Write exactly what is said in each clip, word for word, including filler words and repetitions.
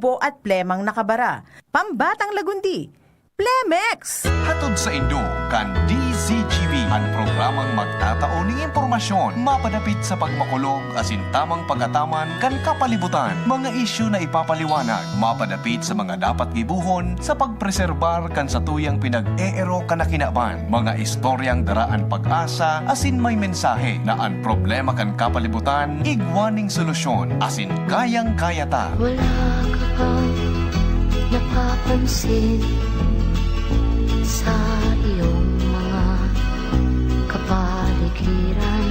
po at plemang nakabara. Pambatang Lagundi, Plemex! Hatod saindo kan D Z G B, an programang magtatao nin impormasyon mapadapit sa pagmakulog asin tamang pag-ataman kan kapalibutan, mga isyu na ipapaliwanag mapadapit sa mga dapat gibohon sa pagpreserbar kan satuyang pinag-eerok na kinaban, mga istoryang dara an pag-asa asin may mensahe na an problema kan kapalibutan igwa ning solusyon asin kayang-kaya ta. Wala ka bang napapansin sa iyong mga kapaligiran?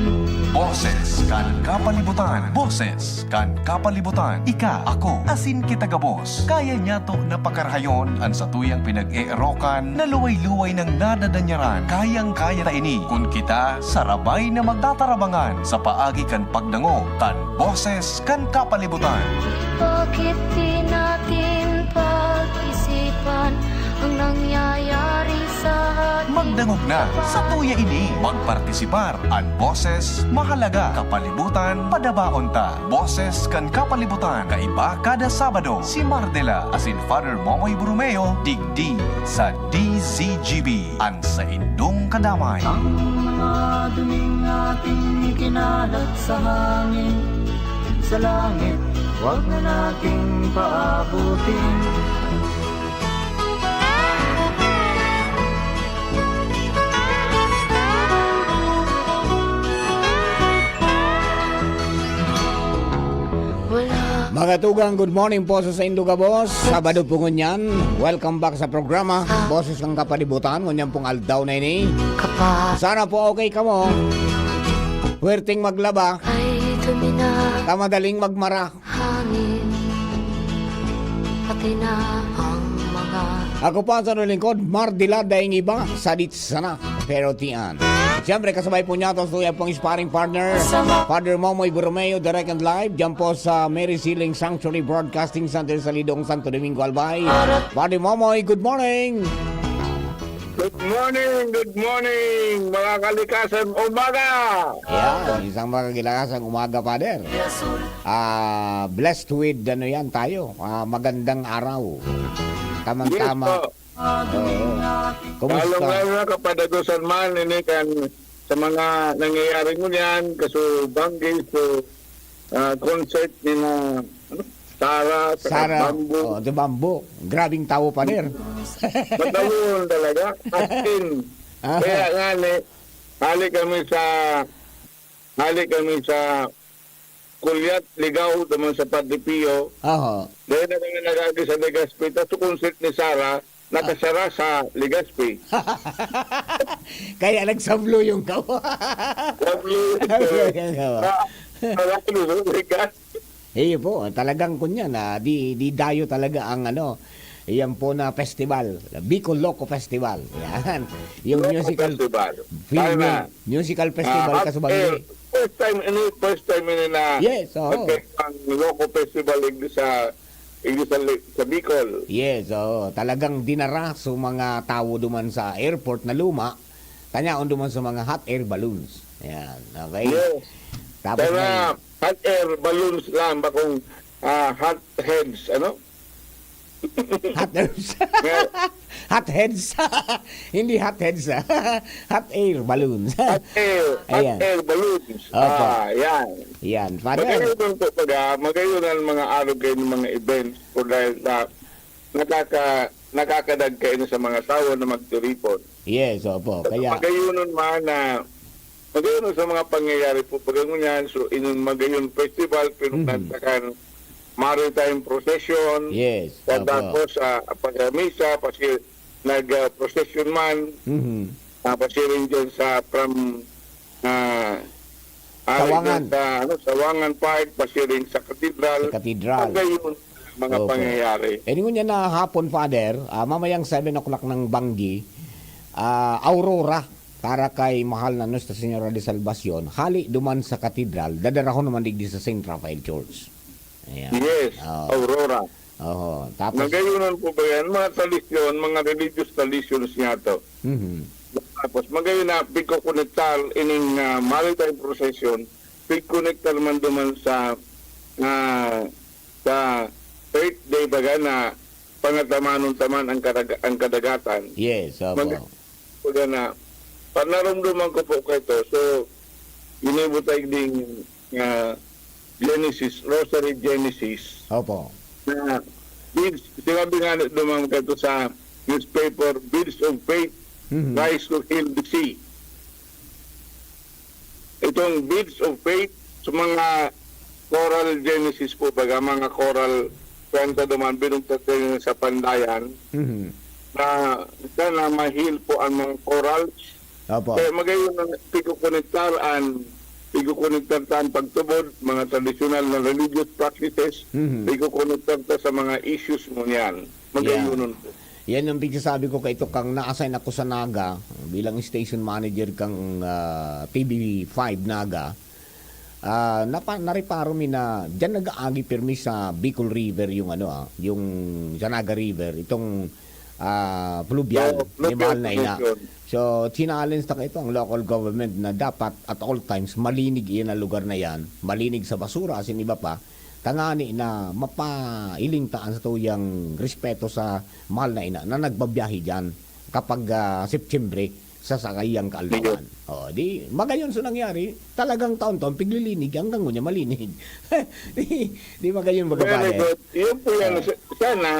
Boses kan kapalibutan. Boses kan kapalibutan. Ika, ako, asin kita gabos. Kaya niyato na pakarahayon an satuyang pinag-eerokan na luway-luway nang nadadanyaran. Kayang-kaya ta ini kun kita sarabay na magtatarabangan sa paagi kan pagdangog kan boses kan kapalibutan. Bakit di natin pag-isipan ang nangyayari sa ating Magdangog na, sa tuya ini, magpartisipar. An boses, mahalaga. Kapalibutan, padabaon ta. Boses kan kapalibutan, kaiba kada Sabado. Si Mardela asin Father Momoy Borromeo, digdi sa D Z G B. An saindong kadamay. Ang mga duming ating ikinalat sa hangin, sa langit, wag na nating paabutin. Wala. Mga tugang, good morning po sa saindo gabos. Sabado po ngunyan. Welcome back sa programa, Boses kan Kapalibutan. Ngunyan pong aldaw na ini. Kapa- Sana po okay kamo. Puwerteng maglaba. Ay, tumina. Ta madaling magmara. Hangin. Pati na ang mga Ako po ang sa lingkod, Mardila, daing iba, sadit sana. Pero tiyan. Siyempre, kasabay po niya to, suya pong sparring partner, Father Momoy Borromeo, direct and live, dyan po sa Mary Siling Sanctuary Broadcasting Center sa Lidong, Santo Domingo, Albay. Father Momoy, good morning! Good morning, good morning, mga kalikasan umaga! Yan, isang mga kalikasan umaga, Father. Ah, blessed with, ano yan, tayo, ah, magandang araw. Tamang-tama. Yes po. Oo. Kumusta? Lalong-lalo na kapadagosan man, ini kan sa mga nangyayari ngunyan, kaso Banggi, so, ah, concert ni na, ano, Sara, saka Sara, Bamboo. Oh, the Bamboo. Grabing tawo, Father. Matawon talaga. As in. Ah. Kaya nga, ni, hali kami sa, hali kami sa Kulyat, Ligao, naman sa Padre Pio. Oho. Dahil na kami nag-agi sa Legazpi, tapos concert ni Sara, nakasara sa Legazpi. Kaya nagsablo yung kawa. Sablo yung Sablo yung kawa. Ah, sarado sa Legazpi. Iyo po, talagang kunyan, ah, di, di dayo talaga ang ano, iyan po na festival, Bicol Loco Festival. Yan. Yung Loco musical Festival. Film, Sana. Musical festival, Ah, Kasubanggi. Eh, first time ini, first time ini na Yes, oo. nagkaibang Loco Festival, igdi sa, igdi sa, Li-, sa Bicol. Yes, oo. Talagang dinara sa mga tawo duman sa airport na luma, tanyaon duman sa mga hot air balloons. Yan, okay? Yes. Tapos Sana may hot air balloons lang, bakong, ah, hot heads, ano? Hot heads. Nga- Hot heads. Hindi hot heads, ah. Hot air balloons. Hot air, hot Ayan. air balloons. Opo. Ah, yan. Yan. Father. Magayon po pag, ah, magayon ang mga araw kayo ng mga events po dahil sa nakaka-, nakakadag kayo sa mga tao na magtiripon. Yes, opo. Kaya Magayon man na Magayon sa mga pangyayari po, pag ngunyan, so, in Magayon Festival, Mhm. pinagtakan maritime procession, Yes, opo. pagkatapos, ah, pagkamisa, pasi-, nag, ah, procession man, Mhm. ah, pasiring dyan sa, from, ah, ah, Sawangan. dyan sa, ano, Sawangan Park, pasiring sa Cathedral. Sa Cathedral. Magayon, mga Opo. pangyayari. Eh, ngunyan na hapon, Father, ah, mamayang seven o'clock ng Banggi, ah, Aurora, para kay mahal na Nuestra Señora de Salvacion, hali duman sa katedral, dadarahon naman digdi sa Saint Raphael Church. Ayan. Yes, Oo. Aurora. Oo. Tapos Nagayunan po ba yan? Mga tradisyon, mga religious traditions niya to. Mhm. Tapos, magayon na, pigkokonektar ining, ah, maritime procession, pigkonektar man duman sa, ah, sa Earth Day baga na pangatamanon ta man ang kadaga-, ang kadagatan. Yes, opo. Mag-, baga na, panarumduman ko po kaito. So, ginibutay ding, ah, Genesis, Rosary Genesis. Opo. Na, beads, sinabi nga ni Dumang kaito sa newspaper, Beads of Faith, Mhm. Rise to Heal the Sea. Itong Beads of Faith, sa mga coral genesis po, baga, mga coral, kwenta duman, binugtak din sa Pandayan, Mhm. na sana ma-heal po ang mga corals. Opo. Kaya magayon na pigkukonektar an, pigkukonektar ta an pagtubod, mga tradisyonal na religious practices, Mhm. pigkukonektar ta sa mga issues mo niyan. Magayunon po. Yan ang pigsasabi ko kaito kang na-assign ako sa Naga bilang station manager kang, ah, T V five Naga. Ah, napa-, nareparo mi na diyan nag-aagi pirmi sa Bicol River yung ano, ah, yung sa Naga River, itong, ah, fluvial, Oo, may fluvial mahal na ina. Pollution. So, challenge ta kaito ang local government na dapat at all times malinig iyan ang lugar na yan, malinig sa basura, asin iba pa, tangani na mapailing ta an satuyang respeto sa mahal na ina na nagbabiyahe diyan kapag, ah, Septyembre sa saiyang kaaldawan. Ayun. Oh, di magayon sa nangyari, talagang taon-taon piglilinig hanggang ngunyan malinig. Di, di magayon baga, Very Father. Good. Yun po yan. Ah. Sa-, sana,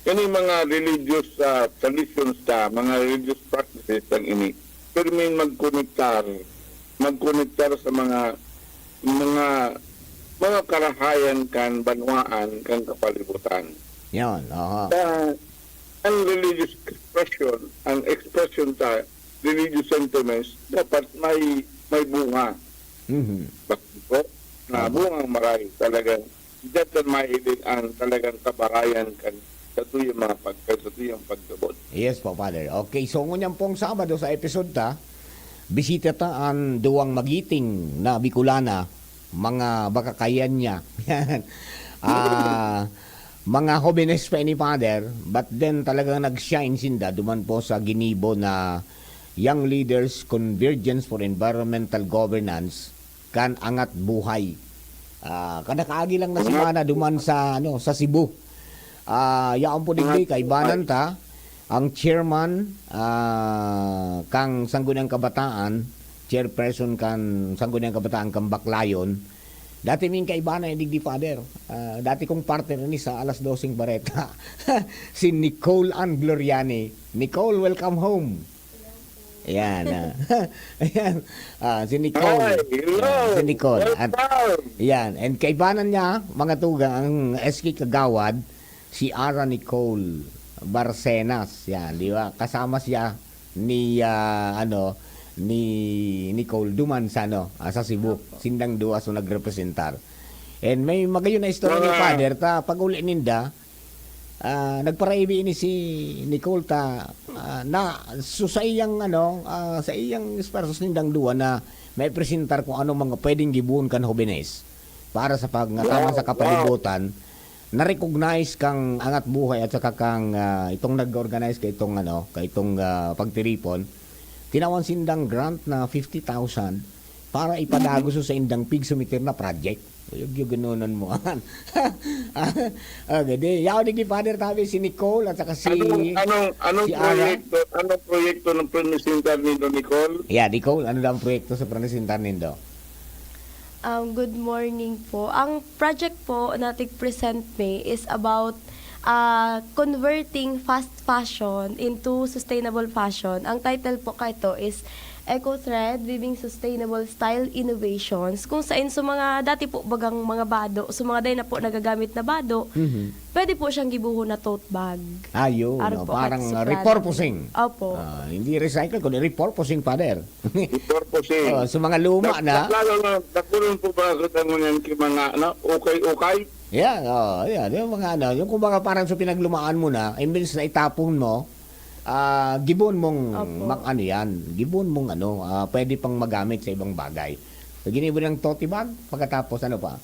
yan yung mga religious, ah, traditions ta, mga religious practices ang ini. Pirming magkonektar, magkonektar sa mga, mga, mga karahayan kan banwaan, kan kapalibutan. Yan, aha. Sa, ang religious expression, ang expression sa religious sentiments, dapat may, may bunga. Mhm. Bakit po? Na Tama. Bungang maray talagang, diyan ta mahiling ang talagang kabarayan kan satuyang mga pag-, kan satuyang pagtubod. Yes po, Father. Okay, so ngunyan pong Sabado sa episode ta, bisita ta an duwang magiting na Bicolana, mga baka kayan niya. Yan. Ah, mga hobenes pa ini, Father, but then talagang nag-shine sinda duman po sa ginibo na Young Leaders Convergence for Environmental Governance kan Angat Buhay. Ah, kada kaagi lang na semana duman sa, ano, sa Cebu. Ah, yaon po digdi, kaibanan ta, ang chairman, ah, kan Sangguniang Kabataan, chairperson kan Sangguniang Kabataan kan Baclayon. Dati ming kaibanan digdi, Father. Ah, dati kong partner ini sa Alas Doseng Bareta. Si Nicole Ann Gloriani. Nicole, welcome home. Ayan, ah. Ayan. Ah, si Nicole. Hi, hello. Ah, si Nicole. At, welcome. Ayan. And kaibanan niya, mga tugang, ang S K Kagawad, si Ara Nicole Barcenas. Yan, di ba? Kasama siya ni, ah, ano, ni Nicole duman sa, ano, ah, sa Cebu. Opo. Sindang duwa so nagrepresentar. And may magayon na istorya ni Father ta, pag uli ninda, ah, nagparaibi ini si Nicole ta, ah, na, so sa iyang, ano, ah, sa iyang esfuerso nindang duwa na maipresentar kung anong mga pwedeng gibohon kan hobenes para sa pag-, taman sa kapalibutan, na-recognize kang Angat Buhay at saka kang, ah, itong nag-organize ka itong, ano, ka itong, ah, pagtiripon, tinawan sindang grant na fifty thousand para ipadago sa indang pig sumitir na project. Uyog-yog ganonon mo. Ah, okay, di, yaon ni Father tabi si Nicole at saka si, Anong, anong, anong si Ara. Proyekto, anong proyekto ng presentar nindo, Nicole? Yeah, Nicole, ano daw ang proyekto sa presentar nindo? Um, good morning po. Ang project po na tig-present mi is about, ah, converting fast fashion into sustainable fashion. Ang title po kaito is Eco Thread, Weaving Sustainable Style Innovations. Kung sain sa mga dati po bagang mga bado, sa mga dai na po nagagamit na bado, Mhm. pwede po siyang gibohon na tote bag. Ah, yun, Aro no? po, Parang kahit suplado. Repurposing. Opo. Ah, hindi recycle, kundi repurposing, Father. Repurposing. Oh, sa mga luma Dak-, na. Lalo na, dakulon po ba sa tango niyan ki mga, ano, ukay-ukay? Yeah, oh, yeah. Yung mga ano, yung kumbaga parang sa pinaglumaan mo na, imbes na itapon mo, ah, gibon mong Opo. mak-, ano yan, gibon mong ano, ah, pwede pang magamit sa ibang bagay. So, ginibo ng tote bag, pagkatapos ano pa?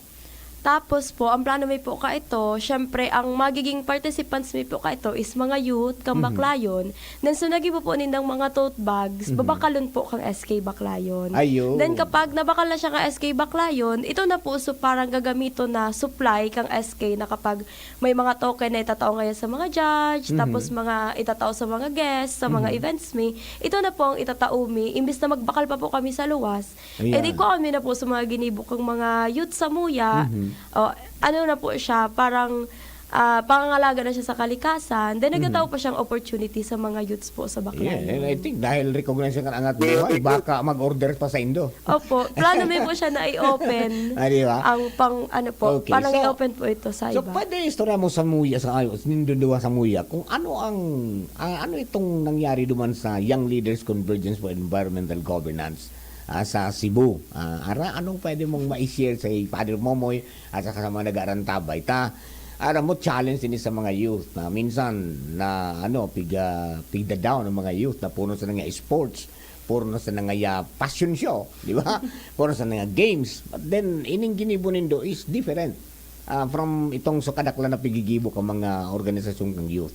Tapos po, ang plano mi po kaito, syempre, ang magiging participants mi po kaito is mga youth, kang Mhm. Baclayon. Then, so, nagibo po nindang mga tote bags, Mhm. babakalon po kang S K Baclayon. Ayun. Then, kapag nabakal na siya kang S K Baclayon, ito na po, so, parang gagamiton na supply kang S K na kapag may mga token na itatao ngayon sa mga judge, Mhm. tapos mga itatao sa mga guests, sa mga Mhm. events mi, ito na po ang itatao mi. Imbis na magbakal pa po kami sa luwas, Ayan. Eh, di kua mi na po sa mga ginibo kang mga youth sa Muya. Mhm. O, ano na po siya, parang, ah, pangangalaga na siya sa kalikasan. Then, Mhm. nagtatao pa siyang opportunity sa mga youths po sa Baclayon. Yeah, and I think dahil recognize ka ng Angat Buhay, baka mag-order pa sa indo. Opo, plano mi po siya na i-open. Ah, di ba? Ang pang, ano po, Okay, parang so, i-open po ito sa so, iba. Pwede istorya mo sa Muya, sa, ay, nindo duwa sa Muya, kung ano ang, ah, ano itong nangyari duman sa Young Leaders Convergence for Environmental Governance? Ah, sa Cebu. Ah, ara, anong pwede mong mai-share sa Father Momoy at saka sa mga nag-aarantabay? Ta, aram mo, challenge ini sa mga youth na minsan na, ano, piga, pigda-down ang mga youth na puro sa nga sports, puro na sa nga ya fashion show, di ba? Puro sa nga games. But then, ining ginibo nindo is different. Ah, from itong sa kadaklan na pigigibo ka mga organisasyon kang youth.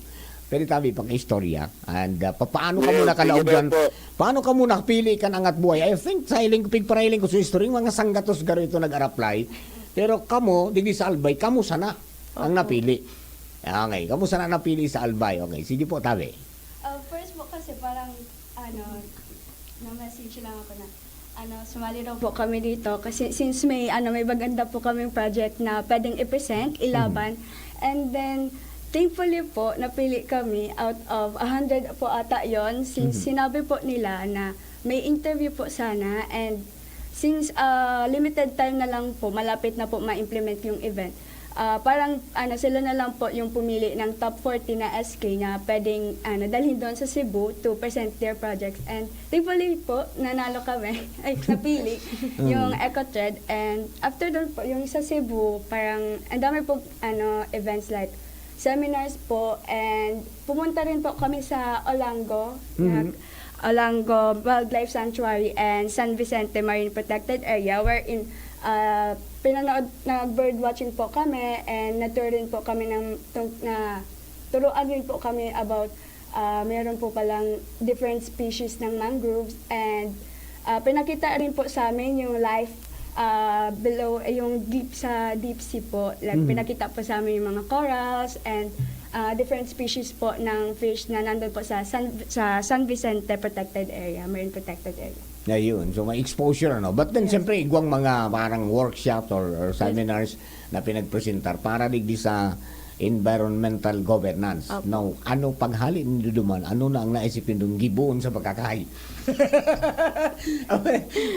Pwede tabi pang istorya. And, ah, papaano ka Yes, muna sige kalaog dyan? Po. Paano ka muna pili kan Angat Buhay? I think, sa hiling, pigparahiling ko sa history, mga sanggatos garo ito nag-araplay. Pero kamo, digdi sa Albay, kamo sana ang Opo. napili. Okay, kamo sana napili sa Albay. Okay, sige po, tabi. Ah, first po kasi parang, ano, na-message lang ako na, ano, sumali daw po kami dito kasi since may, ano, may maganda po kaming project na pwedeng i-present, ilaban. Mhm. And then, thankfully po, napili kami out of a hundred po ata yon. Since Mhm. sinabi po nila na may interview po sana and since, ah, limited time na lang po, malapit na po ma-implement yung event. Ah, parang, ano, sila na lang po yung pumili ng top forty na S K na pwedeng, ano, dalhin doon sa Cebu to present their projects. And thankfully po, nanalo kami, ay, napili Mm. yung EcoTrend. And after doon po, yung sa Cebu, parang ang dami po, ano, events like seminars po. And pumunta rin po kami sa Olango, Mhm. nag-, Olango Wildlife Sanctuary and San Vicente Marine Protected Area, wherein, ah, pinanood, nag-bird watching po kami and na-tour rin po kami ng tung-, na turuan rin po kami about, ah, meron po palang different species ng mangroves and, ah, pinakita rin po sa amin yung life, ah, below, eh, yung deep sa deep sea po. Like, Mhm. pinakita po sa amin yung mga corals and, ah, different species po ng fish na nandun po sa San, sa San Vicente Protected Area, Marine Protected Area. Ayun. So, may exposure, ano? But then, Yes. siyempre, igwang mga parang workshop or, or Yes. seminars na pinagpresentar para digdi sa environmental governance. Opo. Now, ano paghali nindo duman? Ano na ang naisip nindong gibohon sa pagkakahay?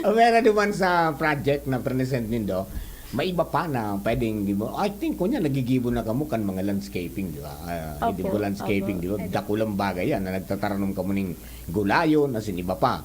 Ang pera duman sa project na present nindo, may iba pa na pwedeng gibo-, I think, kunya, nagigibo na kamo kan mga landscaping, di ba? Ah, Opo, edible landscaping, opo. di ba? Dakulang bagay yan na nagtataranom kamo ning gulayon, asin iba pa.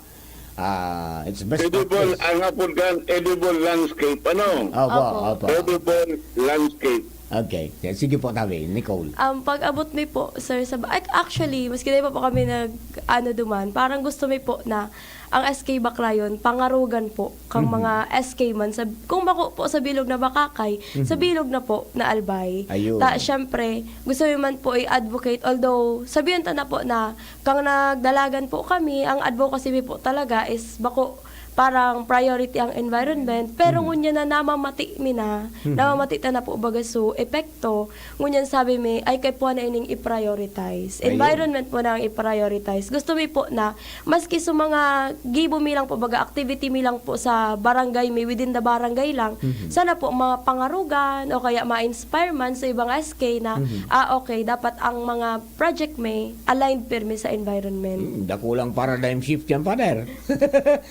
Ah, it's best Edible, practice. Ang hapon kan, edible landscape, ano? Opo, Opo. opo. Edible landscape. Okay. Sige po, tabi, Nicole. Um, pag-abot mi po, sir, sa ba-, ac-, actually, maski na pa po kami nag, ano, duman, parang gusto mi po na ang S K Baclayon, pangarugan po kang Mhm. mga S K man. Sa, kung bako po sa bilog na Bacacay, sa Mhm. bilog na po na Albay. Ayun. Ta, syempre, gusto mi man po i-advocate, although, sabihan ta na po na kang nagdalagan po kami, ang advocacy mi po talaga is bako parang priority ang environment, pero Mhm. ngunyan na namamati mi na, Mhm. namamati ta na po baga so epekto, ngunyan sabi mi, ay kaipuhan na ining i-prioritize. Ayun. Environment po na ang i-prioritize. Gusto mi po na, maski sa mga gibo mi lang po, baga activity mi lang po sa barangay mi, within the barangay lang, Mhm. sana po mga pangarugan o kaya ma-inspire man sa ibang S K na, Mhm. ah, okay, dapat ang mga project mi aligned pirmi sa environment. Hmm, dakulang paradigm shift yan, Father.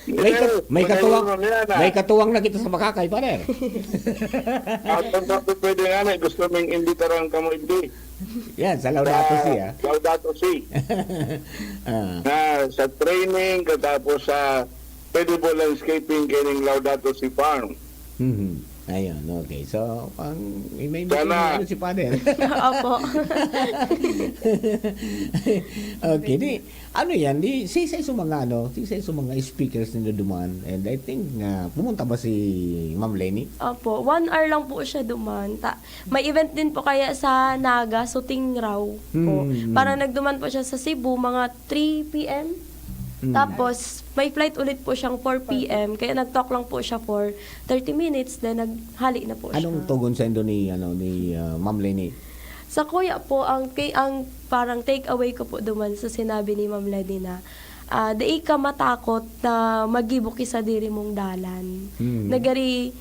May kat-, Yes, may katuwang, madali mo yan, ah. may katuwang na kita sa Bacacay, Father. At kung sabi pwede nga na, gusto ming imbitaran kamo, hindi. Yan, sa Laudato Si, ah. Laudato Si. Ah. Na sa training, katapos sa edible landscaping, kining Laudato Si Farm. Mhm. Ayun, okay. So, ang may, may Sana. Ano si Father. Opo. Okay, di, ano yan, di, si sa mga, ano, si sa mga speakers na duman, and I think, nga pumunta ba si Ma'am Lenny? Opo, one hour lang po siya duman. Ta may event din po kaya sa Naga, Suting Raw po. Hmm. Para nagduman po siya sa Cebu, mga three p.m. Hmm. Tapos, may flight ulit po siyang four p.m. Kaya nag-talk lang po siya for thirty minutes, then naghali na po siya. Anong tugon sa indo ni, ano, ni ah, Ma'am Lenny? Sa kuya po, ang, kay, ang parang take away ko po duman sa sinabi ni Ma'am Lenny na, ah, dai ka matakot na maggibo ki sadiri mong dalan. Hmm. Nagari,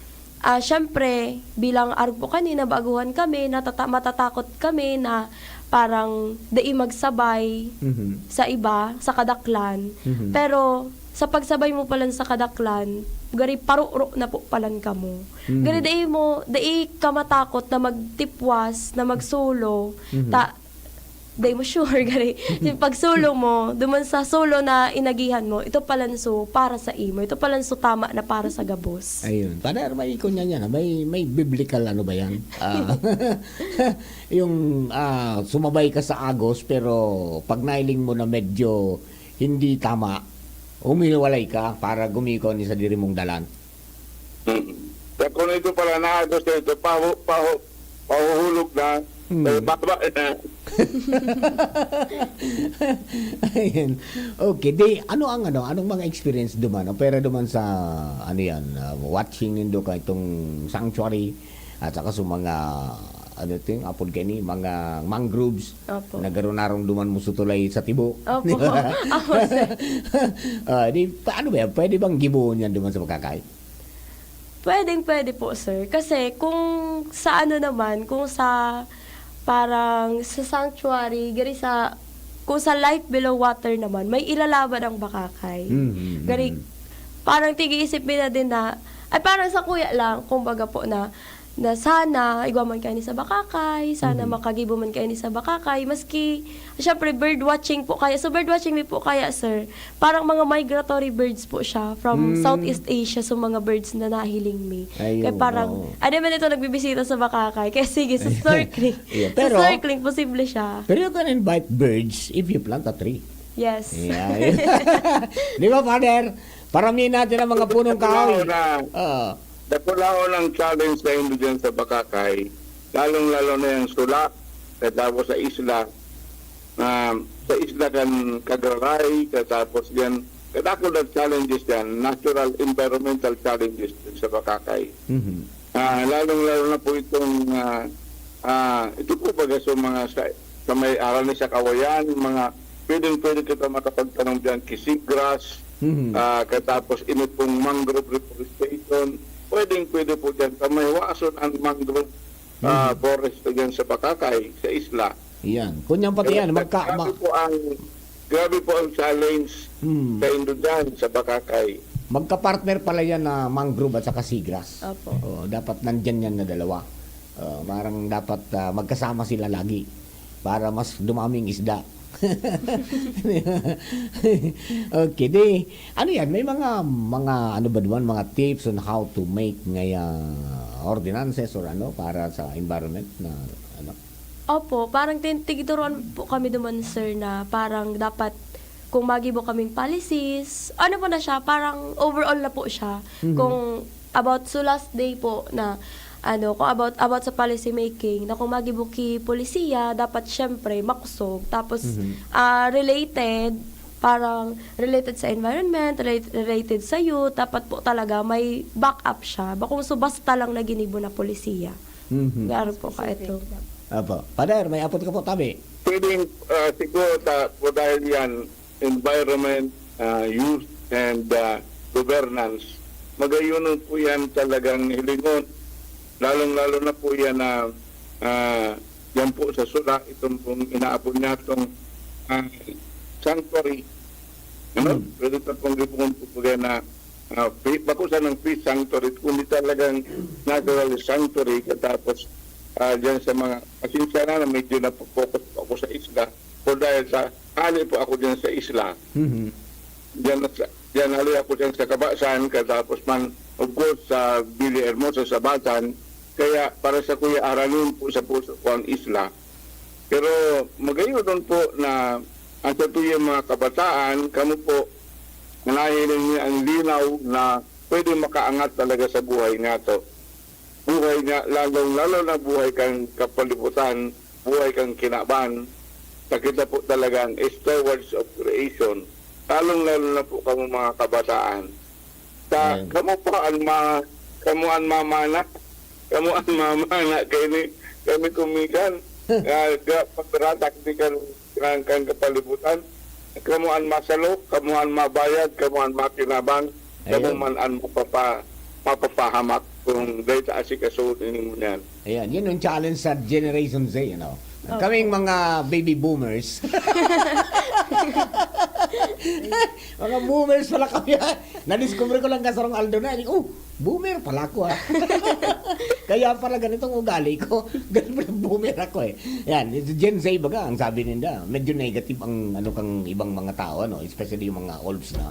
ah, syempre, bilang arog po kanina, baguhan kami, natata- matatakot kami na parang dai magsabay Mhm. sa iba, sa kadaklan. Mhm. Pero sa pagsabay mo palan sa kadaklan, gari paruro na po palan kamo. Mhm. Gari dai mo, dai ka matakot na magtipwas, na magsolo, Mhm. ta dai mo sure gari. Yung pagsolo mo, duman sa solo na inagihan mo, ito palan so para sa imo, ito palan so tama na para sa gabos. Ayun. Father, may kunya niya na, may, may biblical ano ba yan? Ah, yung ah, sumabay ka sa agos pero pag nailing mo na medyo hindi tama, humiwalay ka para gumiko ni sa diri mong dalan. Mm. Sa kung ito pala na agos na ito, pahu, pahu, pahuhulog na, Hmm. eh, baba na. Ayan. Okay, di ano ang ano, anong mga experience duman? Opera duman sa ano yan, ah, watching nindo ka itong sanctuary at saka sa mga ano ting apod kani mga mangroves Opo. Nagaron-aron duman mo sutulay sa tibo. Opo. Di ba? Opo, sir. Ah, di paano ba yan? Pwede bang giboon yan duman sa makakay? Pwedeng pwede po, sir. Kasi kung sa ano naman, kung sa parang sa sanctuary, gari sa kung sa life below water naman, may ilalaban ang bakakay. Mhm, Gari, mhm. Parang tigi-isip mi na din na, ay parang sa kuya lang, kumbaga po na, na sana igwa man kayo ni sa bakakay, sana Mhm. makagibo man kayo ni sa bakakay. Maski, syempre, bird watching po kaya. So, bird watching mi po kaya, sir. Parang mga migratory birds po siya from Hmm. Southeast Asia, so mga birds na nahiling mi. Ayun, Kaya parang, oo. ano man ito nagbibisita sa bakakay? Kaya sige, sa snorkeling. Yeah, Sa pero- snorkeling, posible siya. Pero you can invite birds if you plant a tree. Yes. Yeah. Di ba, Father? Paramihin natin ang mga punong kahoy. Wala na. Oo. Dakulaon ang challenge sa indo dyan sa Bakakay, lalong-lalo na yung sula, katapos sa isla, ah, sa isla kan Kagraray, katapos dyan, kadakul na challenges dyan, natural environmental challenges din sa Bakakay. Mhm. Ah, lalong-lalo na po itong, ah, ah, ito po baga sa mga sa, sa may arani sa kawayan, mga pwedeng-pwede kita makapagtanom dyan, kisigras, Mhm. ah, katapos ini pong mangrove reforestation, pwedeng-pwede po dyan. Sa may wason ang mangrove ah, Mhm. forest dyan sa Bakakay, sa isla. Yan. Kunyang pati yan, magka, grabe ma- po ang, grabe po ang challenge Hmm. sa indo dyan, sa Bakakay. Magka-partner pala yan na mangrove at saka seagrass. Opo. Oo, dapat nandyan yan na dalawa. Oo, parang dapat ah, magkasama sila lagi para mas dumaming isda. Okay, di, ano yan, may mga, mga, ano ba naman, mga tips on how to make ngaya ordinances or ano, para sa environment na, ano? Opo, parang tin- tigituruan po kami duman, sir, na parang dapat kung magibo kaming policies, ano po na siya, parang overall na po siya. Mhm. Kung about sa last day po na, ano, kung about, about sa policy making, na kung magibo ki polisiya, dapat syempre makusog. Tapos, Mhm. ah, related, parang related sa environment, relate- related sa youth, dapat po talaga may backup siya. Bakong so basta lang na ginibo na polisiya. Mhm. Garo po ka ito. Apo. Father, may apot ka po, tabi. Pwedeng, ah, siguro ta, po dahil yan, environment, ah, youth, and ah, governance, magayunon po yan talagang hilingon. Lalong-lalo na po yan na ah, yan po sa sula, itong pong inaapon niya itong ah, sanctuary. Ano? Hmm. Pwede na pong gibuhon po po yan na ah, fi- bako sa ng fish sanctuary, kundi talagang natural sanctuary. Katapos, ah, dyan sa mga, pasensya na, na medyo napopokus po ako sa isla. O dahil sa, hali po ako dyan sa isla. Mhm. Diyan, sa, diyan hali ako diyan sa Kabasan, katapos man, of course, sa Villahermosa, Sabatan. Kaya para sa Kuya, haranon po sa puso ko ang isla. Pero magayon po na ang satuyang mga kabataan, kamo po, nahiling niya ang linaw na pwede makaangat talaga sa buhay nato. Buhay nga, lalong-lalo na buhay kan kapalibutan, buhay kan kinaban, na kita po talagang stewards of creation. Lalong-lalo na po kamo mga kabataan. Sa, Ayan. Kamo po an ma-, kamo an mamana, kamo an mamana kay ni, kami kumikan, nga, ga-, pagkaratak ni kan, kan, kan kapalibutan. Kamo an masalo, kamo an mabayad, kamo an makinabang, kamo Ayun. man an mapapa-, mapapahamak kung dahil sa asikasuhon ini ngunyan. Ayan, yun yung challenge sa Generation Z, you know. Opo. Kaming mga baby boomers. Mga boomers pala kami. Nadiscover ko lang kasarong aldo na. Like, oh, boomer pala ako, ah. Kaya pala ganitong ugali ko. Ganun pala, boomer ako, eh. Yan, Gen Z baga, ang sabi ninda. Medyo negative ang, ano, kang ibang mga tao, ano, especially yung mga olds na.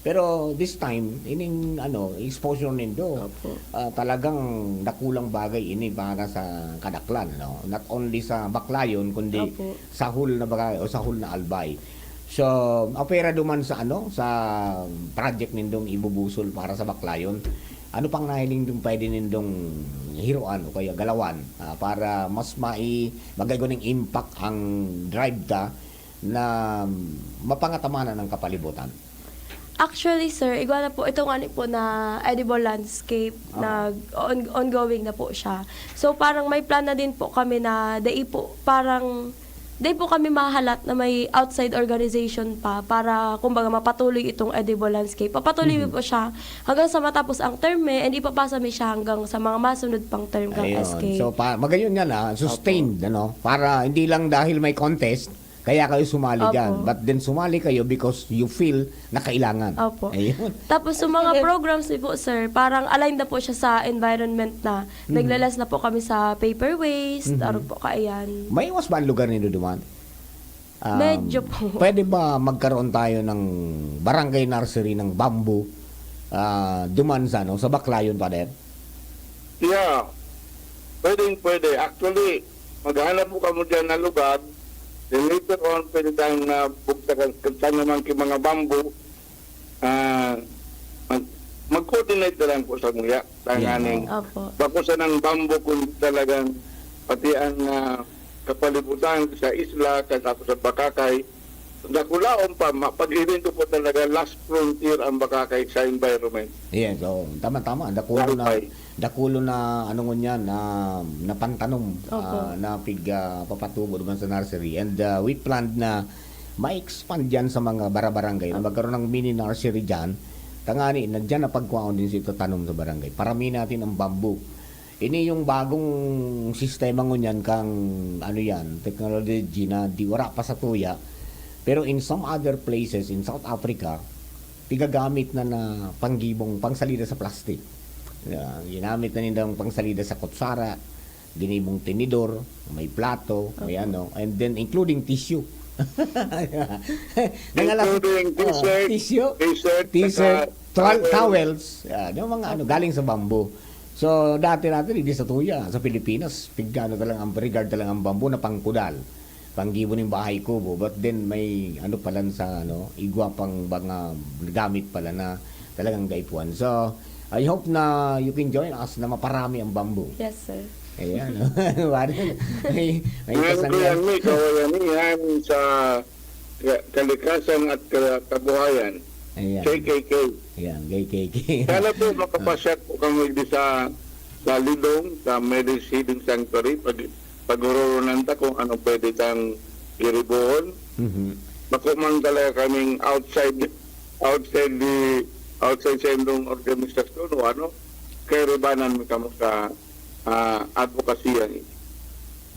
Pero this time, ining, ano, exposure nindo, Opo. ah, talagang dakulang bagay ini para sa kadaklan, ano? Not only sa Baclayon, kundi Opo. sa whole na bagay o sa whole na Albay. So, apwera duman sa, ano, sa project nindong ibubusol para sa Baclayon, ano pang nahiling dong pwede nindong hiroan o kaya galawan, ah, para mas mai-, magay ko ning impact ang drive ta na mapangatamanan ang kapalibutan? Actually, sir, igwa na po, ito nga ni po na edible landscape, Ah. nag-, on-, ongoing na po siya. So, parang may plan na din po kami na dai po, parang, dai po kami mahalat na may outside organization pa para, kumbaga, mapatuloy itong edible landscape. Papatuloy Mhm. po siya hanggang sa matapos ang term eh, and ipapasa mi siya hanggang sa mga masunod pang term ng Ayun. S K. So, pa-, magayon nga na, sustained, Opo. ano? Para hindi lang dahil may contest, kaya kayo sumali Opo. dyan. But then, sumali kayo because you feel na kailangan. Opo. Ayun. Tapos, sa mga Ayun. programs ni po, sir, parang aligned na po siya sa environment na. Mhm. Naglalas na po kami sa paper waste, Mhm. arog po kaiyan. May iwas ba ang lugar nindo duman? Um, Medyo po. Pwede ba magkaroon tayo ng barangay nursery ng bamboo, ah, duman sa, ano, sa Baclayon, Father? Yeah. Pwedeng pwede. Actually, maghanap po kamo dyan na lugar. Then later on, pwede tayong, ah, bugtakan, kung saan naman ki mga bamboo. Ah, mag-, mag-coordinate na lang po sa muya. Yan, Tanganing oo. Opo. bako sa nang bamboo, kung talagang pati ang, ah, kapalibutan sa isla, sa, tapos sa Bacacay, dakulaon pa, ma-, pag-irin ko po talaga, last frontier ang Bacacay sa environment. Yes, oo. Tama, tama. Dakulo na, Qualify. dakulo na, ano ngunyan, na, na pantanom, Opo. ah, na pig, ah, papatubo naman sa nursery. And, ah, we planned na ma-expand dyan sa mga barabarangay, na Opo. magkaroon ng mini nursery dyan. Tangani, na dyan na pagkuhaon din sa itatanom sa barangay. Parami natin ang bamboo. Ini yung bagong sistema ngunyan kang, ano yan, technology na di, wala pa sa tuya. Pero in some other places in South Africa, pigagamit na na panggibong pangsalida sa plastic. Yeah, ginamit na nilang pangsalida sa kutsara, ginibong tinidor, may plato, may Opo. ano, and then including tissue. Nangalas-, Including oh, t-shirt, tissue, t-shirt, t-shirt, saka towel, towel. towels, yan, yung mga ano, galing sa bamboo. So, dati-dati, hindi sa tuya, sa Pilipinas, pig-, ano talaga ang, regard talaga ang bamboo na pangkudal. Panggibo ning bahay kubo, but then may ano pala sa ano, igwa pang mga gamit pala na talagang gaipuan. So, I hope na you can join us na maparami ang bamboo. Yes, sir. Ayan, no? Pare, may, may Ngayon kasan ko yan, yan. may kawayan yan sa ka-, kalikasan at ka-, kabuhayan. Ayan. K K K. Ayan, K K K. Sana po makapasyal po kami di sa, sa Lidong, sa Mary's Healing Sanctuary, pag, pag-ururunan ta kung ano pwede tang giribohon. Mhm. Bako man talaga kaming outside, outside the, outside sa indong organisasyon o ano, kay ribanan mi kamo sa, ah, advokasya.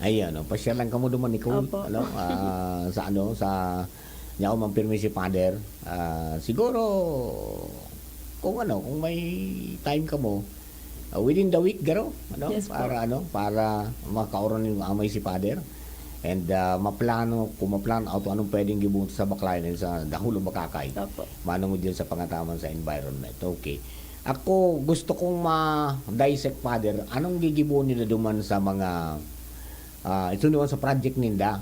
Ayan, oh, pasyal lang kamo duman, Nicole, Opo. ano, ah, sa ano, sa, yaon man pirmi si Father. Ah, siguro, kung ano, kung may time kamo, ah, within the week, garo, ano, Yes po. para, ano, para makaoron yung amay si Father. And, ah, maplano, kung maplano out, anong pwedeng gibuhat sa Baclayon, sa dahulong Bacacay. Opo. Manungod yun sa pangataman sa environment. Okay. Ako, gusto kong ma-dissect, Father, anong gigibohon ninda duman sa mga, ah, ito naman sa project ninda?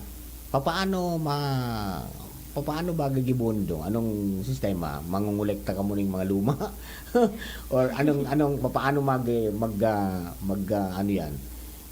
Papaano ma-, papaano ba gigibohon do? Anong sistema? Mangongolekta kamo ning mga luma? Or anong, anong, papaano mag-, mag-, ah, mag-, ah, ano yan?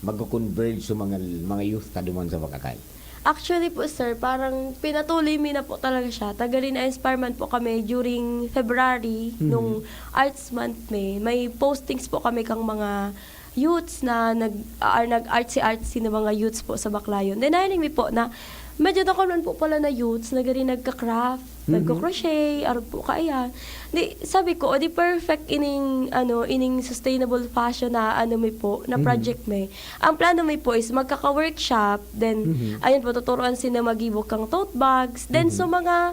Magko-converge sa mga, mga youth ta duman sa Bacacay? Actually po, sir, parang pinatuloy mi na po talaga siya. Tagarin na-inspire man po kami during February, Mhm. nung Arts Month mi. May postings po kami kang mga youths na nag-, ah, nag-artsy-artsy na mga youths po sa Baclayon. Then, nahiling mi po na medyo dakul man po pala na youths na gari nagka-craft, Mhm. nagko-crochet, arog po kaiyan. Di, sabi ko, "O, di perfect ining, ano, ining sustainable fashion na ano mi po, na Mhm. project mi." Ang plano mi po is magkaka-workshop, then, Mhm. ayun po, tuturuan sinda maggibo kang tote bags. Then, Mhm. so mga,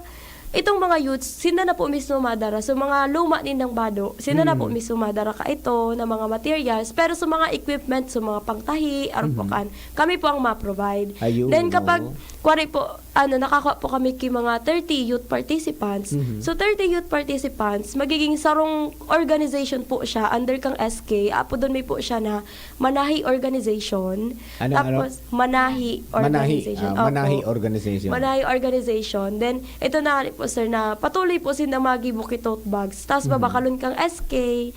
itong mga youths, sinda na po mismo madara. So, mga luma nindang bado, sinda na po Mhm. mismo madara ka ito na mga materials. Pero sa mga equipment, sa mga pangtahi, arog po Mhm. kan, kami po ang ma-provide. Ayun, Then, kapag, oo. kuwari po, ano, nakakuha po kami ki mga thirty youth participants. Mhm. So, thirty youth participants, magiging sarong organization po siya under kang S K. Apodon mi po siya na Manahi Organization. Ano, ano? Tapos, Manahi Manahi, Organization. ah, Manahi Opo. Organization. Manahi Organization. Then, ito na nga po, sir, na patuloy po sinda maggibo ki tote bags. Tapos, Mhm. babakalon kang S K,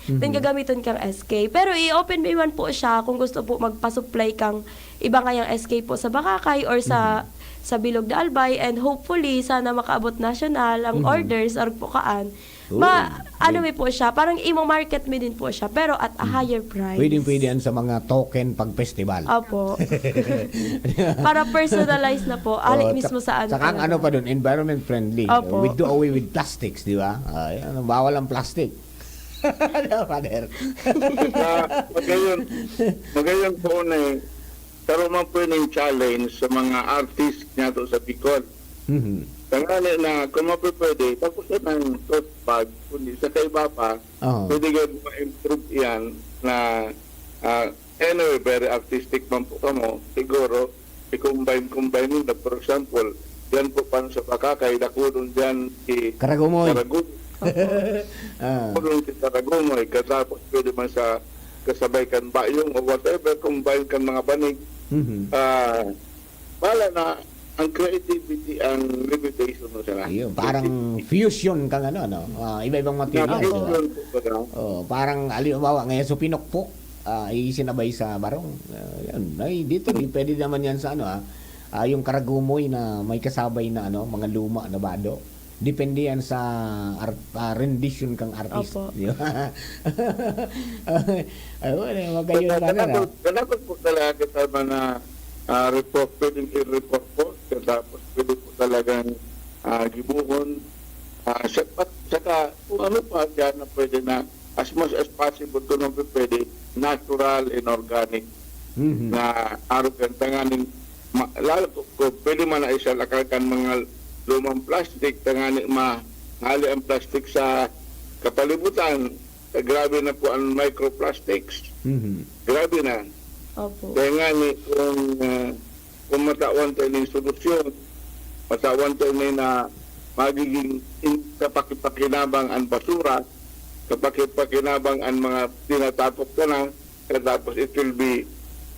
then Mhm. gagamiton kang S K. Pero i-open mi man po siya kung gusto po magpa-supply kang iba ngayang S K po sa Bacacay or sa, Mhm. sa Bilog de Albay. And hopefully, sana makaabot national ang Mhm. orders, arog po kaan. Uy, Ma-, ano pwede. mi po siya, parang imo-market mi din po siya, pero at a Mhm. higher price. Pwedeng-pwede yan sa mga token pag festival. Opo. Para personalize na po, ali Oh, mismo tsak-, sa ano tsaka ang talaga. ano pa dun, environment friendly. Opo. We do away with plastics, di ba? Ah, yan, bawal ang plastic. Di ba, Father? Ah, magayon, magayon po na eh. Pero man po yung challenge sa mga artist nga to sa Bicol. Mhm. Tangali na, kung mapipwede, tapos na ng tote bag, kundi sa kaiba pa, Oo. pwede gad ma-improve yan na, ah, anyway, very artistic man po kamo, siguro, i-combine-combine nila. For example, yan po pa sa Bacacay, dakulon dyan si Karagumoy. Karagumoy. Ah. Dakulon si Karagumoy. Katapos pwede man sa kasabay kan bayong o whatever, combine kan mga banig. Mhm. Ah, wala na, ang creativity, ang limitation mo sana. Ayun, parang fusion kang ano, no? Ah, iba-ibang materials, di ba? Fusion po ba? Oh, parang, halimbawa, ngayon, so pinukpok, ah, isinabay sa barong. Ah, yan. Ay, dito, di pwede naman yan sa ano, ah. Ah, yung karagumoy na may kasabay na ano, mga luma na bado. Depende yan sa art-, ah, rendition kang artist. Opo. Di ba? Ayun, eh, magayon Kaya pa na, no? Kanakot, kanakot po talaga kita mga, ah, report, pwedeng i-report po. Tapos pwede po talagang, ah, gibuhon. Ah, sa-, at saka, kung ano pa dyan na pwede na, as much as possible, kung ano pwede, natural and organic Mhm. na arog kan tanganing ma-, lalo ko, ko, pwede man na isalakal kan mga lumang plastic, tanganing ma-, hali ang plastic sa kapalibutan. Eh, grabe na po ang microplastics. Mhm. Grabe na. Opo. Kaya nga ni, kung, ah, kung matawan tayo ng solusyon, matawan tayo na, na magiging in-, kapakipakinabang ang basura, kapakipakinabang ang mga tinatapok ka na, tapos it will be,